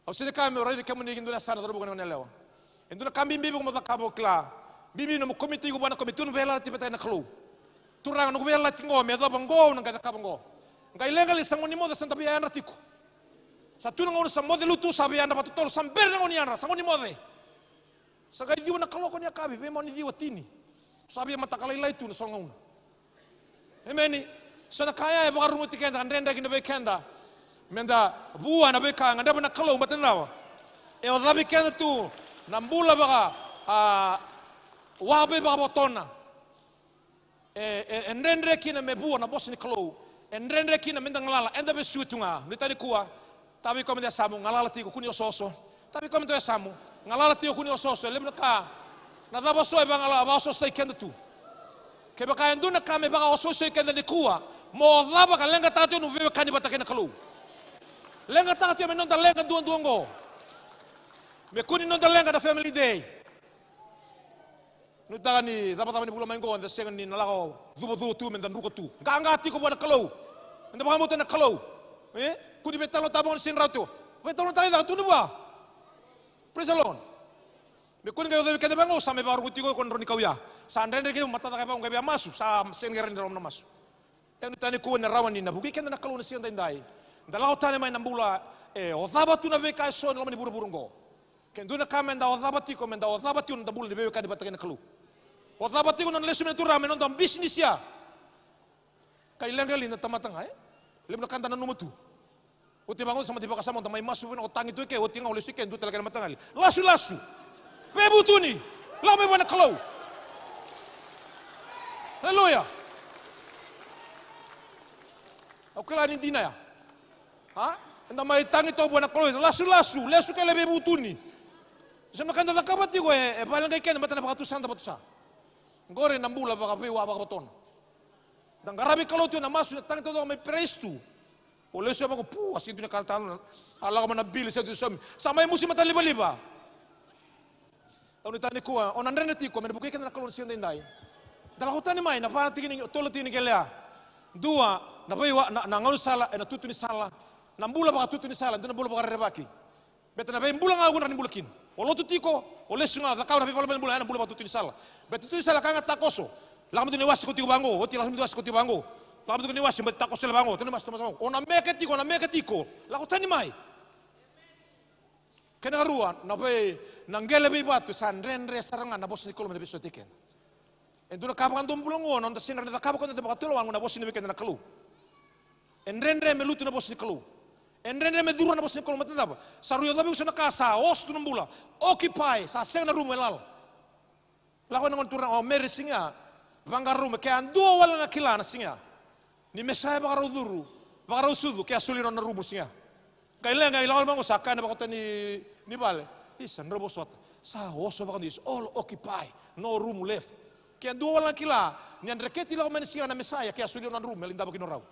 Au sega ni kaya meu raici kemuni ki dua na yasana, cauravou kei na goneyalewa. E dua na ka bibi vei iko mo cakava, au kila. Bibi nomu komiti iko vua na komiti, tu na veiyalayalati vata kei na Kalou. Turaga, noqu veiyalayalati qo me yacova qo, au na qai cakava qo. Qai leqa li, sa gauna ni moce sa da via yadra tiko. Sa tu na gauna sa moce lutu, sa via yadra vakatotolo, sa bera na gauna ni yadra, sa gauna ni moce. Sa qai ciwa na kaloko ni yakavi, veimau ni ciwa, tini. Sa via mataka lailai tu na so na gauna. Emeni. So na ka ya e vakaruguti keda, ka dredre kina vei keda. Meda vua na veika e gadreva na Kalou, baleta na cava? E ocavi keda tu na bula vaka, a, wa veivakavotona. E, e, e dredre kina me vua na vosa ni Kalou. E dredre kina meda galala, eda vesuki tu ga. Ni tani kua, tavi koya me da yasamu, galala tiko, kua ni osooso. Tavi koya me da yasamu, galala tiko, kua ni osooso. E levu na ka. Na cava so e vagala, vakaosoosotaki keda tu. Kevaka e dua na ka me vakaosoosotaki keda nikua, mo cava ka leqataka tiko nomu veiwekani vata kei na Kalou. Leqataka tiko me noda leqa duadua oqo. Me kua ni noda leqa na family day. Nuitaka ni cavacava ni vula mai qo, eda sega ni na lako cuvacuva tu, meda druka tu. Qaqa tiko vua na Kalou. Meda vakabauta na Kalou. E? Kua ni veitalanoataka vua na sega ni rawa tiko. Veitalanoataka i cake, tukuna vua. Praise the Lord. Me kua ni qai ocavi keda vaqo, sa mai vakaruguti iko, iko na drau ni kau ya. Sa dredre kina, matacaka vaqo, qai via masu, sa sega ni rawa ni rawa na masu. E nuitaka nikua ni rawa ni na vukei keda na Kalou na siga daidai. Da lako tani mai na bula, e, ocava tu na veika eso ena loma ni vuravura oqo. Ke dua na ka meda ocava tiko, meda ocava tiko na noda bula ni veiwekani vata kei na Kalou. Ocava tiko na nona lesu mai na Turaga me noda bisinisi ya. Ka i leqa li na tamata ga, e? Levu na ka da nanuma tu. Oti vaqo sa mati vakasama, da mai masu vei na o tagi tu eke, oti ga o lesu eke, dua tale kena mataqali. Lasulasu. Veivutuni. Lako mai vua na Kalou. Aleluya. Au kila ni dina ya. A? Eda mai tagi toka vua na Kalou, lasulasu, lesu ke lai veivutuni. Sa na ka eda cakava tiko e, e vale qai keda, baleta na vakatusa, da vakatusa. Qori na bula vakaveiwa, vakavotona. Da qaravi Kalou tiko na masu, na tagi taucoko mai praise tu. O lesu e vaqo, pu, a sega ni tu na ka tanu, a lako mai na bili, sega ni tu na saumi. Sa mai musi mata livaliva. Au nuitaka nikua, o na dredre tiko, me na vukei keda na Kalou na siga daidai. Da lako tani mai, na va na tiki ni, tolu na tiki ni qele ya. Dua, na veiwa, na, na gaunisala, ena tutu ni sala. Na bula vakatutu ni sala, dua na bula vakarerevaki. Beta na veibula ga o na rawa ni bula kina. O lotu tiko, o lesu ga, cakava na veivakalabala ni bula, ena bula vakatutu ni sala. Beta tutu ni sala ka ga takoso. Lako mai tu ni wase ko tiko vaqo, oti lako mai tu wase ko tiko vaqo. Lako mai tu ni wase, beta takoso tale vaqo, tu ni wase, takoso vaqo. O na meke tiko, o na meke tiko. Lako tani mai. Kena karua, na vei, na qele veivatu, sa dredre sara ga na vosa ni Kalou me na veisautaki keda. E dua na ka vakadomobula oqo, na noda sega ni rawa ni cakava, ko na noda vakatulewa oqo, na vosa ni vei keda na Kalou. E dredre me lutu na vosa ni Kalou. E dredre me curu na vosa ni Kalou, baleta na cava? Sa rui ocavi iko so na ka, sa oso tu na bula. Occupy, sa sega na rumu e lala. Lako na gone turaga o Meri siga ya, vaqara rumu, ke a dua wale ga kila na siga ya. Ni Mesaia vakarau curu, vakarau sucu, ke a soli nona rumu siga ya. Qai leqa, qai lako mai qo sa kaya na vakota ni, ni vale. Isa, drau vosota. Sa oso vakadua, it's all occupy. No room left. Ke a dua wale ga kila, ni a dreketi lako mai na siga na Mesaia, ke a soli nona rumu, e lai davo kina o rau.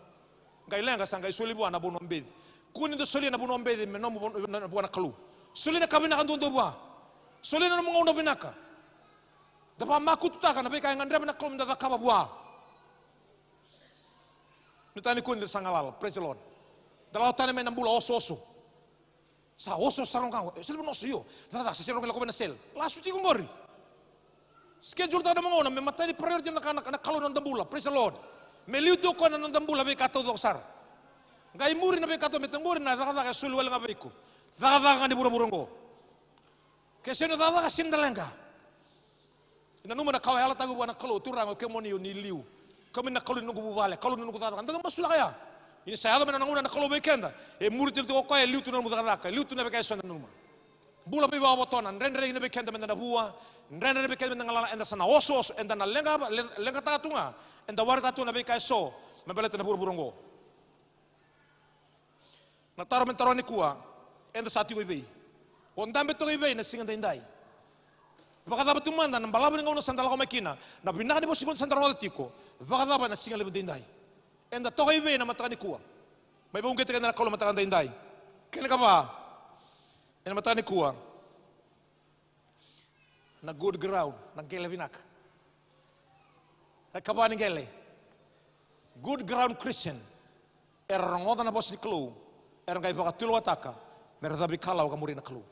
Qai leqa sa qai soli vua na vanua beci. Kua ni da solia na vanua beci me nomu vanua, na, vua na Kalou. Soli na ka vinaka duadua vua. Soli na nomu gauna vinaka. Da vamakututaka na veika e gadreva na Kalou me da cakava vua. Ni tani kua ni da sa galala, praise the Lord. Da lako tani mai na bula osooso. Sa oso sara ga, e, sel vanoso io. Cakacaka, sa sel rogo lako mai na sel. Lasu tiko qori. Schedule taka na gauna me matai ni priority na ka na, na Kalou na noda bula. Praise the Lord. Me liu tu o koya na noda bula veika taucoko sara. Qai muri na veika taucoko me taqori na cakacaka e soli wale ga vei iko. Cakacaka ga ni vuravura oqo. Ke sega ni cakacaka sega ni da leqa. Nanuma na ka o yalataka vua na Kalou, Turaga, o kemuni o ni liu. Kemuni na Kalou ni noqu vuvale, Kalou ni noqu cakacaka. Da masulaka ya. Ia ni sa yaco mai na gauna na Kalou vei keda. E muri tiko o koya, e liu tu na nomu cakacaka, e liu tu na veika eso eda nanuma. Bula veivakavotona, dredre na vei keda meda na vua, dredre na vei keda meda galala, eda sa na osooso, eda na leqa, le-, leqataka tu ga, eda waraka tu na veika eso, me baleta na vuravura oqo. Na taro me taroga nikua, eda sa tiko i vei? O dabe toka i vei na siga daidai? Vakacava tu mada na balavu ni gauna sa da lako mai kina, na vinaka ni vosa ni gauna sa da rogoca tiko, vakacava na siga levu daidai? Eda toka i vei na mataka nikua? Mai vakauqeti keda na Kalou mataka daidai. Kena ikava, ena mataka nikua, na good ground, na qele vinaka. Na ikava ni qele. Good ground Christian. Era rogoca na vosa ni Kalou, era qai vakatulewataka me ra cavikalawa ka muri na Kalou.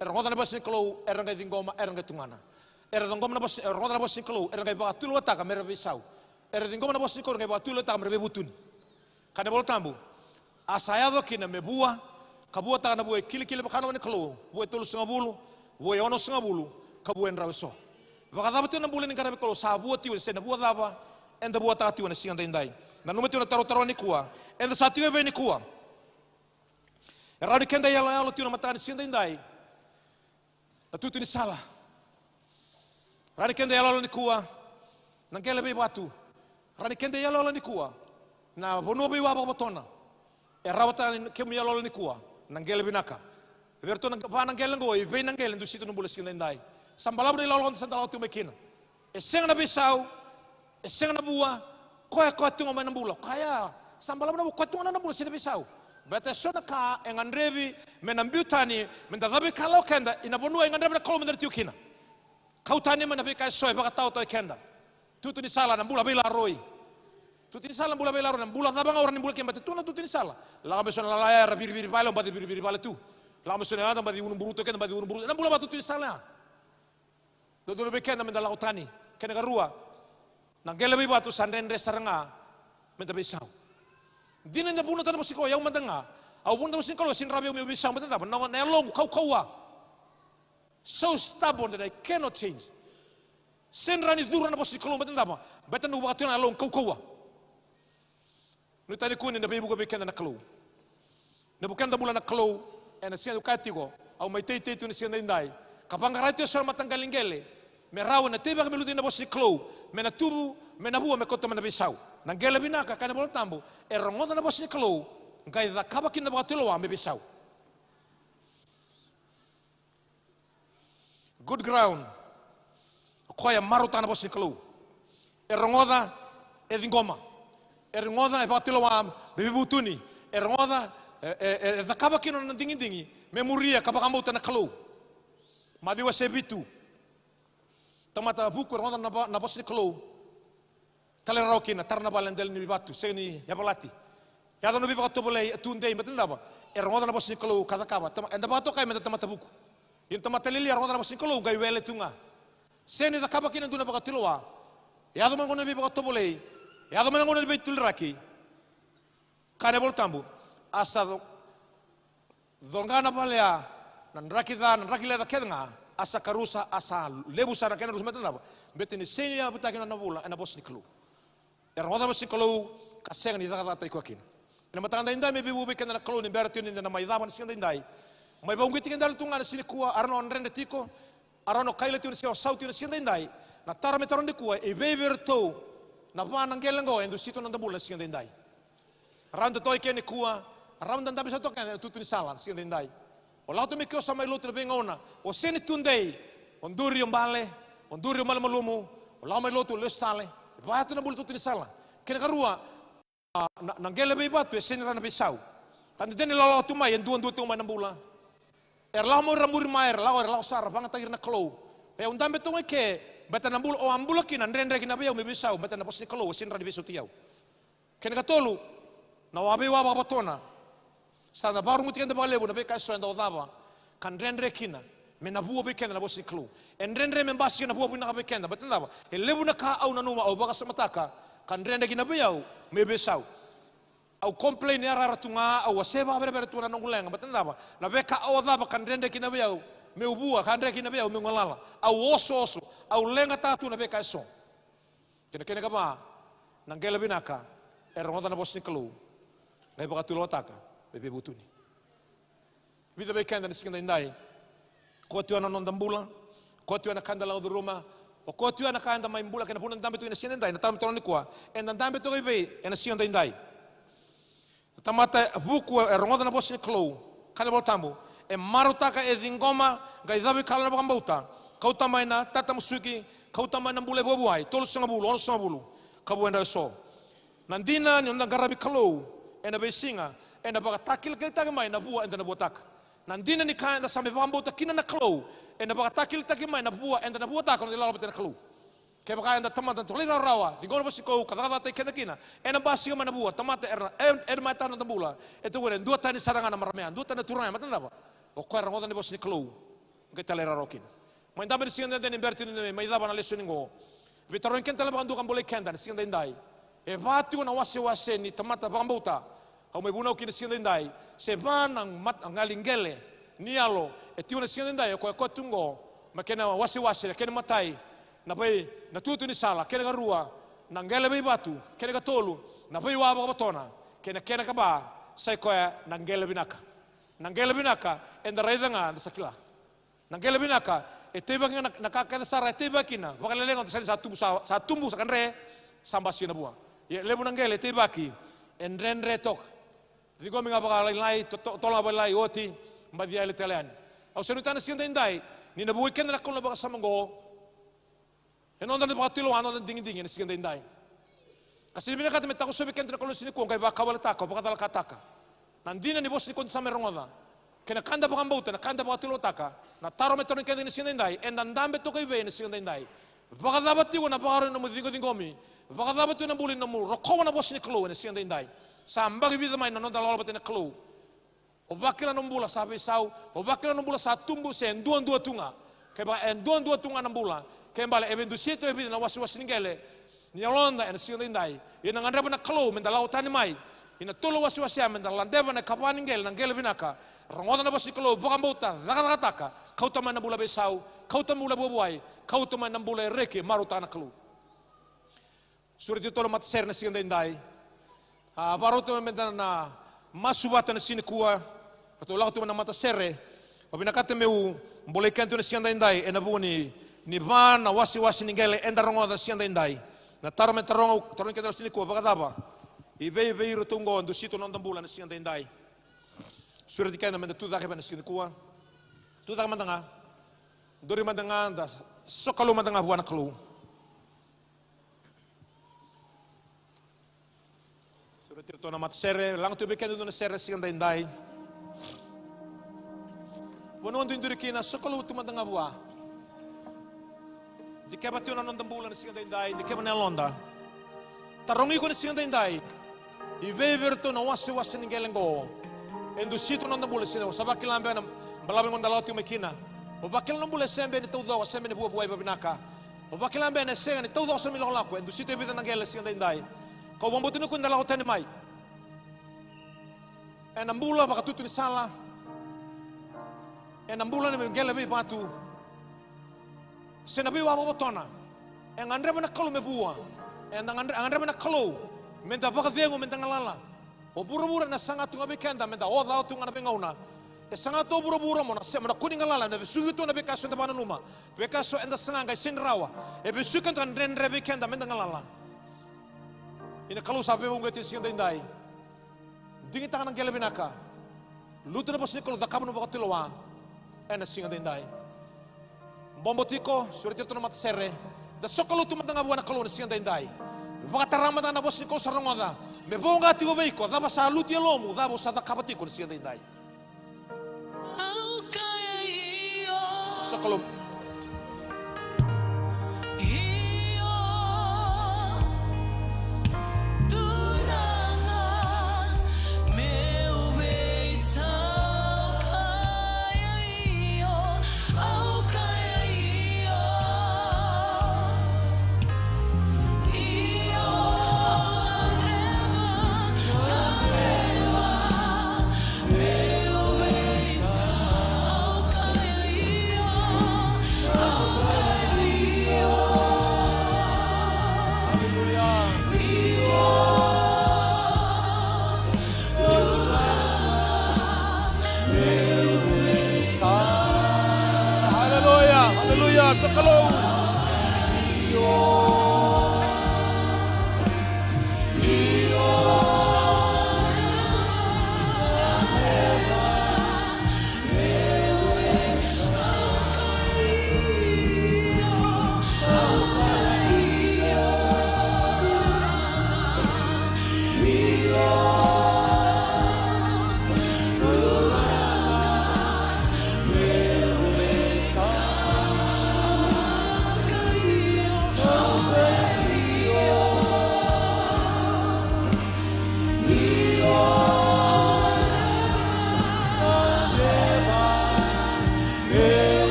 Era rogoca na vosa ni Kalou, era qai ciqoma, era qai tugana. Era ciqoma na vosa, era rogoca na vosa ni Kalou, era qai vakatulewataka me ra veisau. Era ciqoma na vosa ni Kalou, era qai vakatulewataka me ra veivutuni. Kaya na iVola Tabu, a sa yaco kina me vua, ka vuataka na vua e kilikili vakanova ni Kalou, vua e tolusagavulu, vua e onosagavulu, ka vua e drau eso. Vakacava tiko na bula ni qaravi Kalou, sa vua tiko, se na vua cava eda vuataka tiko na siga daidai? Nanuma tiko na tarotaroga nikua, eda sa tiko e vei nikua? E rawa ni keda yaloyalo tiko na mataka ni siga daidai. Na tutu ni sala. Rawa ni keda yaloyalo nikua na qele veivatu. Rawa ni keda yaloyalo nikua na vanua veiwa vakavotona. E rawata ni kemu yaloyalo nikua na qele vinaka. Vei iratou na va na qele oqo, e vei na qele e dusia tu na bula siga daidai? Sa balavu na ilawalawa sa da lako tu mai kina. E sega na veisau, e sega na vua, koya, koya tiko ga mai na bula. Koya, sa balavu na vua, koya tiko ga na bula, sega na veisau. Baleta e so na ka e gadrevi me na biu tani, me da cavikalawa keda ina vanua e gadreva na Kalou me da na tiko kina. Kau tani mai na veika e so e vakataotaoi keda. Tutu ni sala na bula veilaroi. Tutu ni sala na bula veilaroi, na bula cava ga o rawa ni bula kina, baleta tu na tutu ni sala. Lako mai so na lala ya, era viriviri vale, o baci viriviri vale tu. Lako mai so na yada, baci unuburuto keda, baci unuburuto. Na bula vatutu ni sala ya. Dodonu vei keda me da lako tani. Kena ikarua, na qele veivatu sa dredre sara ga me da veisau. Dina ni da vunautaka na vosa ni Kalou, o yau mada ga. Au vunautaka na vosa ni Kalou, sega ni rawa vei au meu veisau, baleta na cava? Na, na yaloqu kaukauwa. So stubborn that I cannot change. Sega ni rawa ni curu na vosa ni Kalou, baleta na cava? Baleta na noqu vakatuna na yaloqu kaukauwa. Nuitaka nikua ni na veivuke vei keda na Kalou. Na vukeda bula na Kalou ena siga, au kaya tiko, au mai teitei tu na siga daidai ka vaqara tiko e so na mataqali qele me rawa na teivaki me lutu ina vosa ni Kalou, me na tuvu, me na vua, me kauta mai na veisau. Na qele vinaka, kaya na iVola Tabu, e rogoca na vosa ni Kalou, qai cakava kina na vakatulewa me veisau. Good ground. O koya e marautaka na vosa ni Kalou. E rogoca, e ciqoma. E rogoca, e vakatulewa me veivutuni. E rogoca, e, e, e cakava kina na digidigi me muria ka vakabauta na Kalou. Maciu wase vitu. Tamata vuku e rogoca na vo-, na vosa ni Kalou. Talairawarawa kina, tara na vale ena dela ni vatu, sega ni yavalati. Yaco na veivakatovolei, e tudei, baleta na cava? E rogoca na vosa ni Kalou ka cakava. Tama-, eda vakatokai meda tamata vuku. Ia na tamata lialia e rogoca na vosa ni Kalou qai wele tu ga. Sega ni cakava kina e dua na vakatulewa. Yaco mai na gauna ni veivakatovolei. Yaco mai na gauna ni veituliraki. Kaya na iVola Tabu, a sa co-, coqa na vale ya na draki ca, na draki leca kece ga, a sa karusa, a sa levu sara na kena rusa, baleta na cava? Baleta ni sega ni yavutaki na nona bula ena vosa ni Kalou. E rogoca na vosa ni Kalou ka sega ni cakacakataki koya kina. Ena mataka daidai, me veivuke vei keda na Kalou ni bera tiko ni da na mai cava na siga daidai. Mai vakauqeti keda yadua tu ga na siga nikua, a rawa ni o dredre tiko, a rawa ni o kaila tiko na siga, o sau tiko na siga daidai. Na taro me taro nikua, e vei vei iratou na va na qele oqo e dusia tu na noda bula na siga daidai? Rawa ni da toka i ke nikua, rawa ni da dabe sara toka ena tutu ni sala na siga daidai. O lako tu mai ke, o sa mai lotu na veigauna, o sega ni tudei, o duri o bale, o duri o malumalumu, o lako mai lotu o lesu tale. E vaya tu na bula tutu ni sala. Kena ikarua, a, na, na qele veivatu e sega ni rawa na veisau. Ka dede ni lako tu mai, e duadua tu mai na bula. Era lako mai, era muri mai, era lako, era lako sara, vakayagataki ira na Kalou. E, au dabe tu ga i ke, Baleta na bula o a bula kina, dredre kina vei au meu veisau, baleta na vosa ni Kalou e sega ni rawa ni veisautaki au. Kena ikatolu, na veiwa vakavotona. Sa na vakaruguti keda vakalevu na veika eso eda ocava ka dredre kina me na vua vei keda na vosa ni Kalou. E dredre me basika na vua vinaka vei keda, baleta na cava? E levu na ka au nanuma, au vakasamataka, ka dredre kina vei au meu veisau. Au complain yarayara tu ga, au wasea vakaverevere tu ga na noqu leqa, baleta na cava? Na veika au ocava ka dredre kina vei au meu vua, ka dredre kina vei au meu galala. Au osooso, au leqataka tu na veika eso. Kei na kena ikava, na qele vinaka e rogoca na vosa ni Kalou, qai vakatulewataka me veivutuni. Vica vei keda na siga daidai, koya tu ya na noda bula, koya tu ya na ka eda lako curuma, o koya tu ya na ka eda mai bula kei na vanua eda dabe tu ena siga daidai, na taro me taro nikua, eda dabe toka i vei ena siga daidai? Na tamata vuku e rogoca na vosa ni Kalou, kaya na iVolatabu, e marautaka, e ciqoma, qai cavuikalawa ena vakabauta, kauta mai na tatamusuki, kauta mai na bula e vuavuai, tolusagavulu, onosagavulu, ka vua e drau eso. Na dina ni noda qaravi Kalou ena veisiga, ena vakatakilakilataki mai na vua eda na vuataka. Na dina ni ka eda sa mai vakabauta kina na Kalou, ena vakatakilakilataki mai na vua eda na vuataka, na noda ilala vata na Kalou. Kevaka eda tamata na talairawarawa, ciqoma na vosa ni Kalou ka cakacakataki keda kina, ena basika mai na vua, tamata era, e, era mai tara na noda bula. E tukuna e duatani sara ga na marama ya, duatani na turaga ya, baleta na cava? O koya e rogoca na vosa ni Kalou, qai talairawarawa kina. Mai dabe ena siga daidai ni bera tiko ni mai cava na lesoni qo. Veitarogi keda tale vakadua ka bolei keda ena siga daidai. E va tiko na wasewase ni tamata vakabauta. Au mai vunau kina siga daidai, se va na mat-, na qaliqele ni yalo e tiko ena siga daidai, o koya, koya tu qo, mai kena wasewase, na kena imatai, na vei, na tutu ni sala, kena ikarua, na qele veivatu, kena ikatolu, na veiwa vakavotona, kei na kena ikava, sai koya na qele vinaka. Na qele vinaka, eda raica ga, eda sa kila. Na qele vinaka, e teivaki ga na, na ka kece sara e teivaki kina, vakalelega, sa, sa tubu, sa, sa tubu, sa kadre, sa basika na vua. Ia e levu na qele e teivaki, e dredre toka. Ciqomi ga vakalailai, to-, to-, tola ga vakalailai, oti, baci yali tale yani. Au sa nuitaka na siga daidai, ni na vukei keda na Kalou na vakasama oqo. E noda na vakatulewa, noda digidigi ena siga daidai. Ka sega ni vinakata me takosovi keda na Kalou ena siga nikua, qai vakawaleta, vakacalakataka. Na dina ni vosa ni Kalou eda sa mai rogoca. Kei na ka eda vakabauta, na ka eda vakatulewataka. Na taro me tarogi keda ena siga daidai, eda dabe toka i vei ena siga daidai? Vakacava tiko na vakarau ni nomu ciqociqomi? Vakacava tiko na bula ni nomu rokova na vosa ni Kalou ena siga daidai? Sa yabaki vica mai na noda lawalawa vata na Kalou. O vakila nomu bula sa veisau, o vakila nomu bula sa tubu se duadua tu ga. Kevaka e duadua tu ga na bula, kena ibalebale e veidusia tu e vica na wasewase ni qele ni yaloda ena siga daidai. Ia na gadreva na Kalou meda lako tani mai ina tolu na wasewase ya, meda ladeva na ikava ni qele, na qele vinaka. Rogoca na vosa ni Kalou, vakabauta, cakacakataka, kauta mai na bula veisau, kauta mai na bula vuavuai, kauta mai na bula e reki, marautaka na Kalou. Sureti ratou na matasere na siga daidai. A, vakarau tu meda na masu vata na siga nikua. Ratou lako tu mai na matasere. Au vinakata meu bolei keda tu na siga daidai ena vuku ni, ni va na wasewase ni qele eda rogoca na siga daidai. Na taro me taroga, tarogi keda na siga nikua, vakacava? I vei, vei iratou oqo e dusi tu na noda bula na siga daidai? Sureti keda meda tucake vei na siga nikua. Tucake mada ga. Duri mada ga, da sokalou mada ga vua na Kalou. Sureti ratou na matasere, laga tu vei keda dua na sere siga daidai. Vanua o duri kina, sokalou tu mada ga vua. Dikeva tu na noda bula na siga daidai, dikeva na yaloda. Tarogi iko na siga daidai. I vei vei iratou na wasewase ni qele qo e dusi tu na noda bula na siga daidai. Sa vakila beka na balavu qo da lako tiko mai kina. O vakila na bula e sega beka ni taucoko, sega beka ni vuavuai vavinaka. O vakila beka e sega ni taucoko sara mai na ilakolako, e dusi tu e vica na qele siga daidai. Kau vakabauta ni kua da lako tani mai ena bula vakatutu ni sala, ena bula ni qele veivatu, se na veiwa vakavotona. E gadreva na Kalou me vua. E gadre-, e gadreva na Kalou meda vakacegu, meda galala. O vuravura ena saga tu ga vei keda meda oca tu ga na veigauna. E saga tu o vuravura mo na se, mo na kua ni galala, ena vesuki tu na veika eso eda vakananuma. Veika eso eda saga qai sega ni rawa. E vesuki tu ga na dredre vei keda meda galala. Ia na Kalou sa veivakauqeti ena siga daidai. Digitaka na qele vinaka. Lutu na vosa ni Kalou, cakava na vakatulewa ena siga daidai. Bobo tiko, sureti ratou na matasere. Da sokalou tu mada ga vua na Kalou na siga daidai. Vakatara mada ga na vosa ni Kalou sa rogoca. Me voqa tiko vei iko, cava sa lutu i yalomu, cava o sa cakava tiko na siga daidai. Sokalou.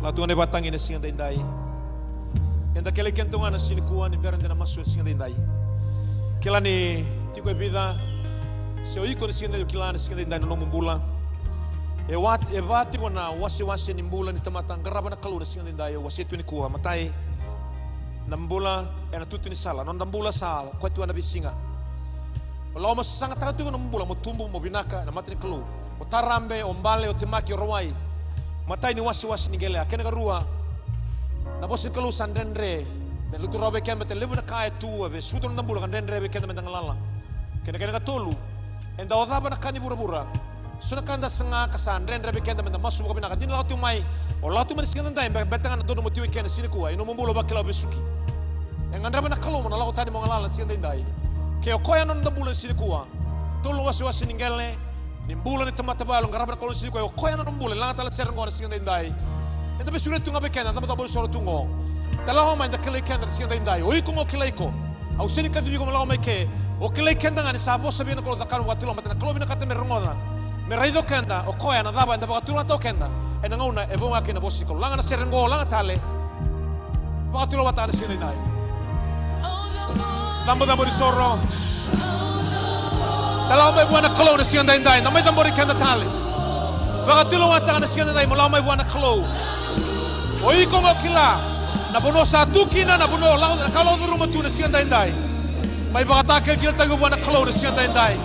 Lako tu ga na ivakatagi na siga daidai. Eda kilai keda tu ga na siga nikua ni bera ni da na masu na siga daidai. Kila ni tiko e vica, se o iko na siga daidai, o kila na siga daidai na nomu bula. E wa, e va tiko na wasewase ni bula ni tamata qarava na Kalou na siga daidai, e wasea tu nikua. Matai, na bula ena tutu ni sala, nona bula sa koya tu ena veisiga. O lako mo sasagataka tiko na bula mo tubu, mo vinaka ena mata ni Kalou. O tarabe, o bale, o temaki, o rawai. Matai ni wasewase ni qele. A kena ikarua, na vosa ni Kalou sa dredre me lutu rawa vei keda, baleta levu na ka e tu, e vesuka tu na noda bula ka dredre vei keda me da galala. Kena, kena ikatolu, eda ocava na ka ni vuravura. So na ka da saga ka sa dredre vei keda me da masu vakavinaka. Dina, lako tu mai, o lako tu mai na siga daidai, be, beta ga na dodonu mo tiko i ke na siga nikua, i nomu bula vakila o vesuki. E gadreva na Kalou mo na lako tani mo galala na siga daidai. Ke o koya na noda bula na siga nikua. Tolu na wasewase ni qele ni bula ni tamata vakayago qarava na Kalou na siga nikua, o koya na nomu bula, laga tale na sere qo na siga daidai. Eda veisureti tu ga vei keda, da mata boli soro tu qo. Da lako mai, da kilai keda na siga daidai. O iko qo, kilai iko. Au sega ni kacivi iko mo lako mai ke. O kilai keda ga ni sa vosa vei na Kalou, cakava na vakatulewa, baleta na Kalou vinakata me rogoca, me raica o keda, o koya na cava eda vakatulewa tu o keda. Ena gauna e vo ga kina na vosa ni Kalou. Laga na sere qo, laga tale. Vakatulewataka na siga daidai. Cabocabo ni soro. Da lako mai vua na Kalou na siga daidai. Da mai cabori keda tale. Vakatulewataka na siga daidai mo lako mai vua na Kalou. O iko qo, kila na vanua sa tu kina, na vanua o lako, na ka o lako curuma tu na siga daidai. Mai vakatakilakilataki vua na Kalou na siga daidai.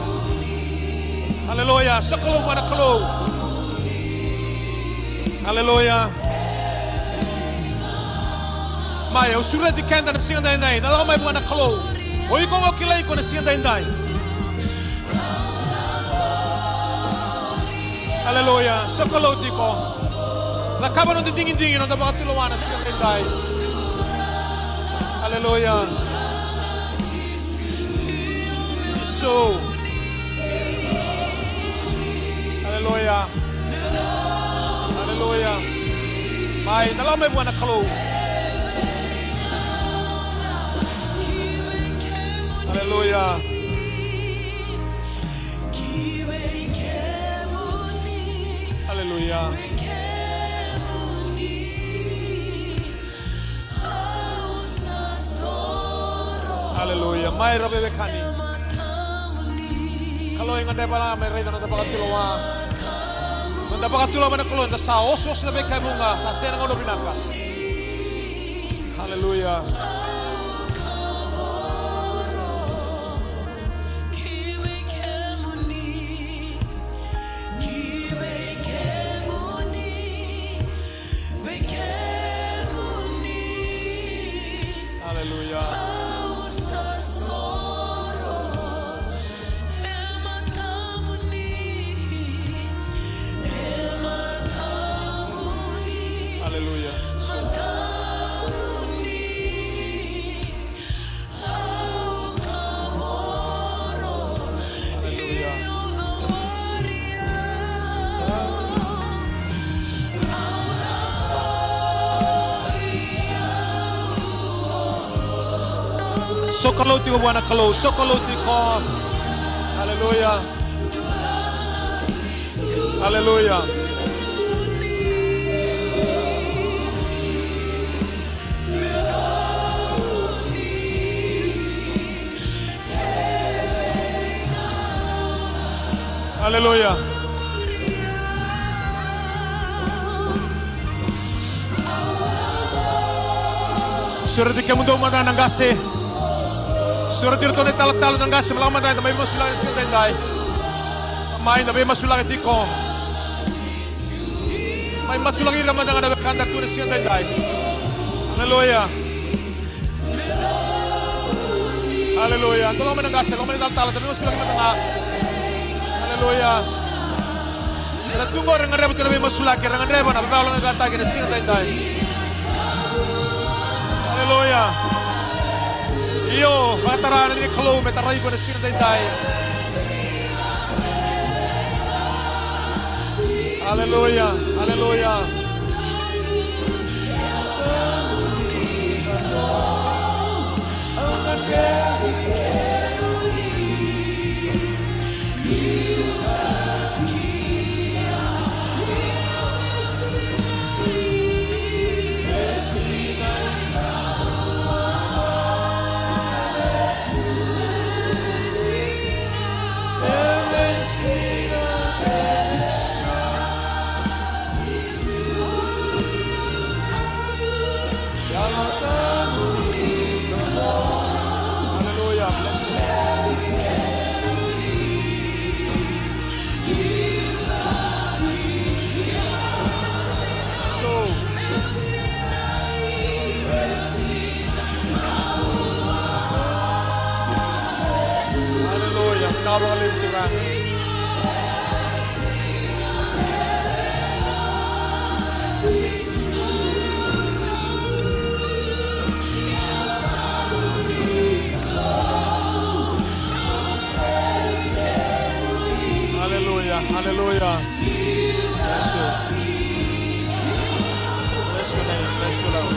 Aleluya. Sokalou vua na Kalou. Aleluya. Mai, au sureti keda na siga daidai, na lako mai vua na Kalou. O iko qo, kilai iko na siga daidai. Aleluya. Sokalou tiko. Cakava na noda digidigi, na noda vakatulewa na siga daidai. Aleluya. Jisu. Aleluya. Aleluya. Mai, na lako mai vua na Kalou. Aleluya. Aleluya. Aleluya. Mai, ra veiwekani. Kalou e gadreva ga me raica na noda vakatulewa. Noda vakatulewa mai na Kalou, eda sa osooso na veika e vuqa, sa sega na gauna vinaka. Aleluya. Aleluya. Aleluya. Aleluya. Sokalou tiko vua na Kalou, sokalou tiko. Aleluya. Aleluya. Aleluya. Sureti kemudou mada na qase. Sureti iratou na italatala na qase, me lako mada, eda mai masulaki na siga daidai. Mai, da veimasulaki tiko. Mai masulaki ira mada ga na wekada tu na siga daidai. Aleluya. Aleluya. Da lako mai na qase, lako mai na italatala, da veimasulaki mada ga. Aleluya. Era tu qori, era gadreva tu na veimasulaki, era gadreva na veivakalologataki ena siga daidai. Aleluya. Io, vakatara na liga ni Kalou me tarai iko ena siga daidai. Aleluya, aleluya. Bless you. Bless your name. Bless your love.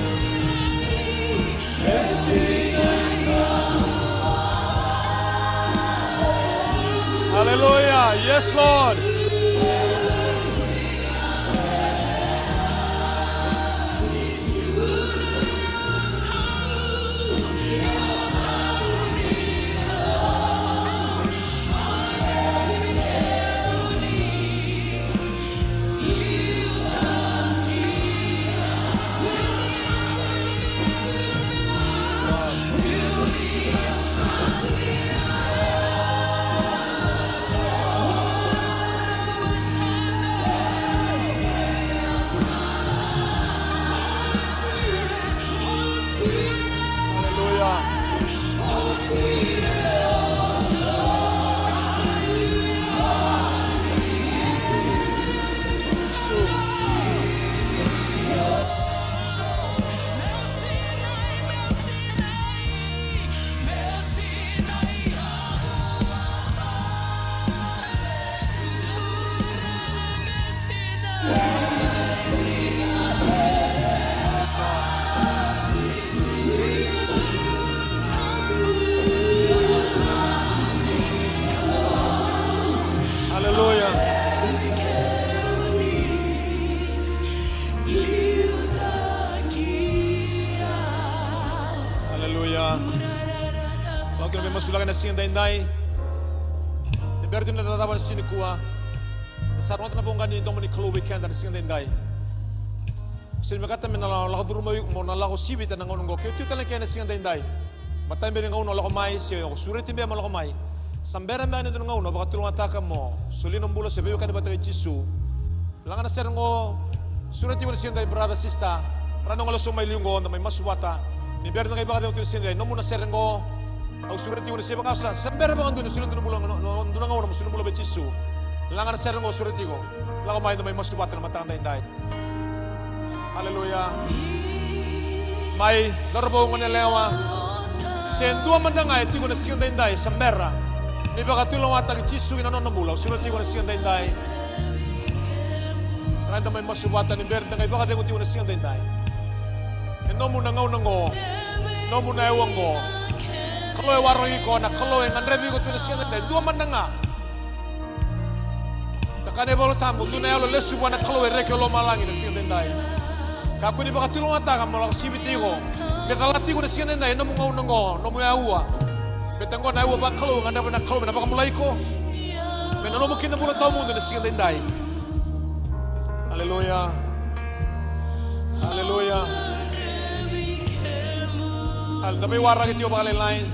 Hallelujah. Yes, Lord. Hallelujah. Hallelujah. Hallelujah. Au kina me masulaka na siga daidai. Ni bera tu na cava na siga nikua. Sa rogoca na voqa ni domo ni Kalou vei keda na siga daidai. Sega ni me kata me na lako curu mai, mo na lako sivita na gauna oqo. Ke o tiko tale na kena siga daidai. Matai beka ni gauna o lako mai, se o sureti beka mo lako mai. Sa bera beka ni dua na gauna o vakatulewa taka mo soli na bula se veiwekani vata kei Jisu. Laga na sere oqo, sureti iko na siga daidai, brother, sister. Rawa ni o gole so mai liu oqo, da mai masu vata. Ni bera ni da qai vakacegu tiko na siga daidai, nomu na sere oqo. Au sureti iko ni se vaka sa, sa bera vakadua ni soli na dua na bula, no, no, dua na gauna mo soli na bula vei Jisu. Laga na sere oqo, sureti iko. Lako mai, da mai masu vata na mataka daidai. Haleluya. Mai, cauravou, goneyalewa. Se dua mada ga e tiko na siga daidai, sa bera ni vakatulewataki Jisu ina nona bula, au sureti iko na siga daidai. Rawa ni da mai masu vata ni bera ni da qai vakacegu tiko na siga daidai. E nomu na gauna oqo, nomu na aua oqo. Kalou e warogi iko, na Kalou e gadrevi iko tu na siga daidai. Dua mada ga. Ka kaya na iVola Tabu, dua na yalo lesu vua na Kalou e reki o lomalagi na siga daidai. Kakua ni vakatulewataka mo lako siviti iko. Me calati iko na siga daidai, nomu gauna oqo, nomu aua. Baleta oqo na aua vakalou, gadreva na Kalou me na vakabulai iko. Me na nomu kina bula tawamudu na siga daidai. Aleluya. Aleluya. Al, da veiwaraki tiko vakalailai.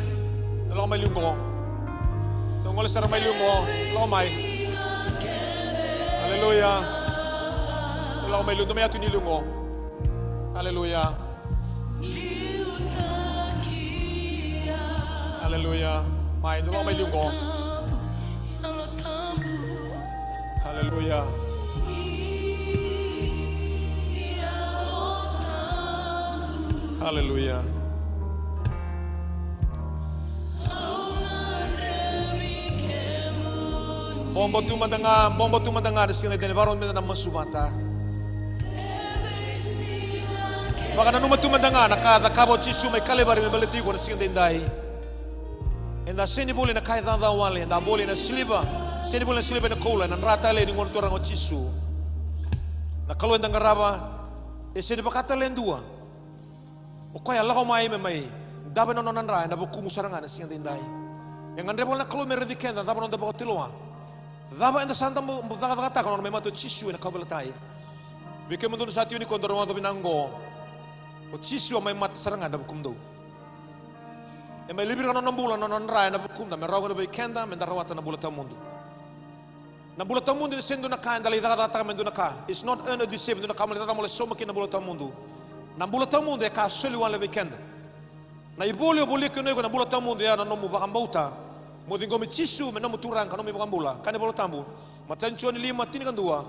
Da lako mai liu qo. Da gole sara mai liu qo. Lako mai. Aleluya. Da lako mai liu, da mai yatu ni liu qo. Aleluya. Aleluya. Mai, da lako mai liu qo. Aleluya. Aleluya. Bobo tu mada ga, bobo tu mada ga na siga daidai, vakarau meda na masu vata. Vakananuma tu mada ga na ka e cakava o Jisu mai Kalevari me baleti iko na siga daidai. Eda sega ni voli na ka e caca wale, eda voli na siliva. Sega ni voli na siliva ena koula, ena dra talei ni Gone Turaga o Jisu. Na Kalou eda qarava, e sega ni vaka tale e dua. O koya e lako mai me mai dave na nona dra ena vukumu sara ga na siga daidai. E gadreva na Kalou me raici keda, cava na noda vakatulewa. Cava eda sa dau cakacakataka na nona mai mate o Jisu ena kauveilatai. Vei kemudou na sa tiko nikua, dou rogoca vinaka oqo. O Jisu a mai mate sara ga ena vukumudou. E mai livia na nona bula, na nona dra ena vukumeda, me rawa kina vei keda meda rawata na bula tawamudu. Na bula tawamudu e sega ni dua na ka eda lai cakacakataka me dua na ka. It's not earn or deserve, dua na ka mo lai cakacaka mo lai sauma kina na bula tawamudu. Na bula tawamudu e ka soli wale vei keda. Na ivoli o volia kina o iko na bula tawamudu, e ya na nomu vakabauta mo ciqomi Jisu me nomu Turaga ka nomu iVakabula. Kaya na iVola Tabu, matai ni Joni lima, tinikadua,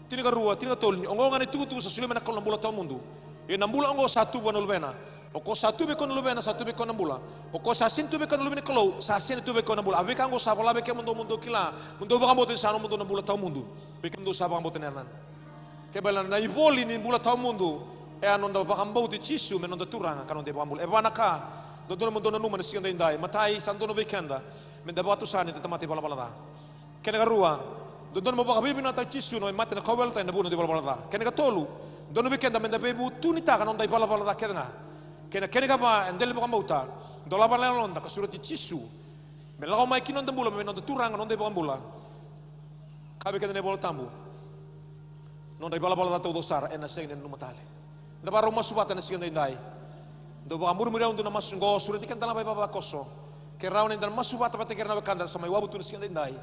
tinikarua, tinikatolu, ni oqo ga na itukutuku sa solia mai na Kalou, na bula tawamudu. Ia na bula oqo sa tu vua na Luvena. O koya sa tu vei koya na luvena, sa tu vei koya na bula. O koya sa sega ni tu vei koya na luve ni Kalou, sa sega ni tu vei koya na bula. A veika oqo sa vola vei kemudou, mo dou kila, mo dou vakabauta ni sa nomudou na bula tawamudu. Vei kemudou sa vakabauta na yacana. Ke bale na ivoli ni bula tawamudu, e a noda vakabauti Jisu me noda Turaga ka noda iVakabula. E va na ka dodonu mo dou nanuma na siga daidai. Matai, sa dodonu vei keda me da vakatusa ni da tamata ivalavala ca. Kena karua, dodonu mo vakavinavinakataki Jisu na mai mate na kauveilatai ena vuku ni noda ivalavala ca. Kena katolu, dodonu vei keda me da veivutunitaka na noda ivalavala ca kece ga. Kena, kena kava, e dela ni vakabauta, dolava na yaloda ka sureti Jisu me lako mai ki na noda bula, me noda Turaga, noda iVakabula. Kaya vei keda na iVola Tabu, nodra ivalavala ca taucoko sara ena sega ni nanuma tale. Da vakarau masu vata na siga daidai. Dou vakamurimuri au, dou na masu oqo, sureti keda na vakaivavakoso. Ke rawa ni da na masu vata vata kei ira na wekada era sa mai wavu tu na siga daidai.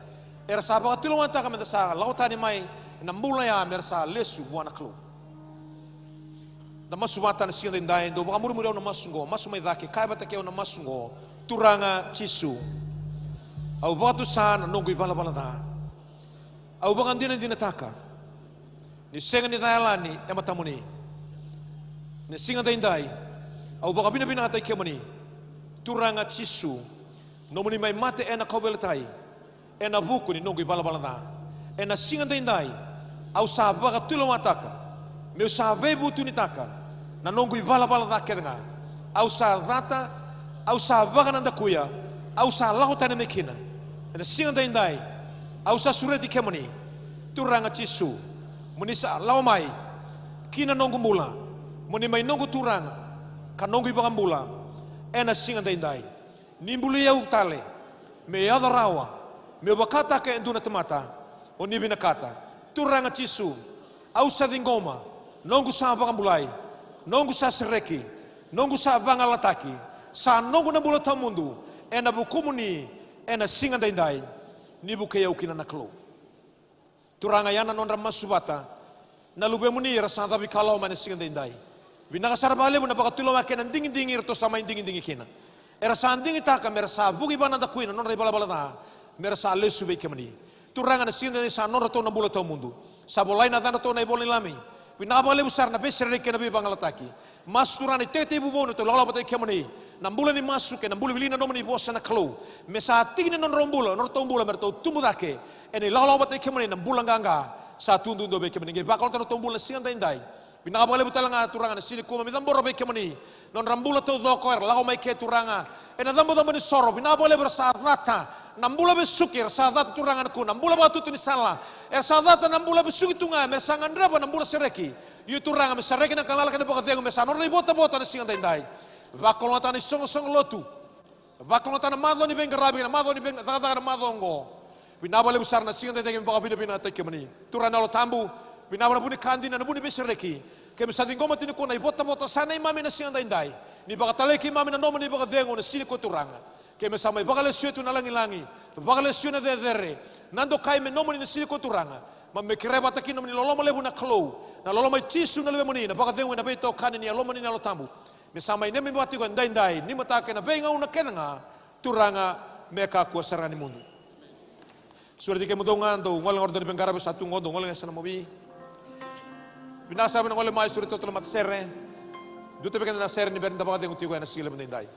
Era sa vakatulewataka me da sa lako tani mai na bula ya, me ra sa lesu vua na Kalou. Da masu vata na siga daidai, dou vakamurimuri au na masu oqo, masu mai cake, kaya vata kei au na masu oqo. Turaga Jisu, au vakatusa na noqu ivalavala ca. Au vakadinadinataka ni sega ni ca yalani e matamuni. Na siga daidai, au vakavinavinakataki kemuni, Turaga Jisu, nomuni mai mate ena kauveilatai ena vuku ni noqu ivalavala ca. Ena siga daidai, au sa vakatulewataka meu sa veivutunitaka na noqu ivalavala ca kece ga. Au sa cata, au sa vakanadakuya, au sa lako tani mai kina. Ena siga daidai, au sa sureti kemuni, Turaga Jisu, mo ni sa lako mai ki na noqu bula, mo ni mai noqu Turaga ka noqu iVakabula. Ena siga daidai, ni buli au tale, me yaco rawa meu vakataka e dua na tamata o ni vinakata. Turaga Jisu, au sa ciqoma noqu sa vakabulai, noqu sa sereki, noqu sa vagalalataki. Sa noqu na bula tawamudu ena vukumuni ena siga daidai. Ni vukei au kina na Kalou. Turaga, ia na nodra masu vata na luvemuni era sa cavuikalawa mai na siga daidai. Vinaka sara vakalevu na vakatulewa kei na digidigi eratou sa mai digidigi kina. Era sa digitaka me ra sa vuki vakanadakuya na nodra ivalavala ca, me ra sa lesu vei kemuni. Turaga, na siga daidai sa nodratou na bula tawamudu. Sa volai na yacadratou ena ivola ni Lami. Vinaka vakalevu sara na veisereki kei na veivagalalataki. Masu Turaga na itekivu vou ni ratou lakolako vata kei kemuni. Na bula ni masu kei na bula wili na nomuni vosa na Kalou, me sa tiki ni nodrau bula, nodratou bula, me ratou tubu cake ena ilakolako vata kei kemuni na bula qaqa sa tu duadua vei kemuni. Qai vakalougatataka na nodratou bula na siga daidai. Vinaka vakalevu tale ga Turaga na siga nikua mai cabora vei kemuni nodra bula taucoko era lako mai ke Turaga ena cabocabo ni soro. Vinaka vakalevu era sa cata na bula vesuki, era sa cata Turaga nikua na bula vakatutu ni sala, era sa cata na bula vesuki tu ga me ra sa gadreva na bula sereki. Io Turaga, me sereki na galala kei na vakacegu me sa nodra ivotavota na siga daidai. Vakalougatataka na isoqosoqo lotu. Vakalougatataka na macawa ni veiqaravi, na macawa ni veicakacaka, na macawa oqo. Vinaka vakalevu sara na siga daidai, keimami vakavinavinakataki kemuni. Turaga na Yalo Tabu, vinaka vakalevu na vu ni ka dina, na vu ni veisereki. Keimami sa ciqoma tiko nikua na ivotavota sa neimami na siga daidai. Ni vakatalai keimami na nomuni vakacegu na siga nikua Turaga. Keimami sa mai vakalesuya tu na lagilagi, vakalesuya na cecere, na dokai me nomuni na siga nikua Turaga. Keimami kerea vata kina nomuni loloma levu na Kalou, na loloma i Jisu na Luvemuni, na vakacegu ena veitokani ni Yalomuni na Yalo Tabu. Me sa mai neimami vata tiko edaidai, ni mataka kei na veigauna kece ga, Turaga, me kakua sara ga ni mudu. Sureti kemudou ga, dou gole ga o ira na veiqaravi sa tu qo, dou gole ga e yasana movi. Vinaka sara vei na gole mai, sureti iratou na matasere. Biuta vei keda na sere ni bera ni da vakacegu tiko ena siga levu edaidai.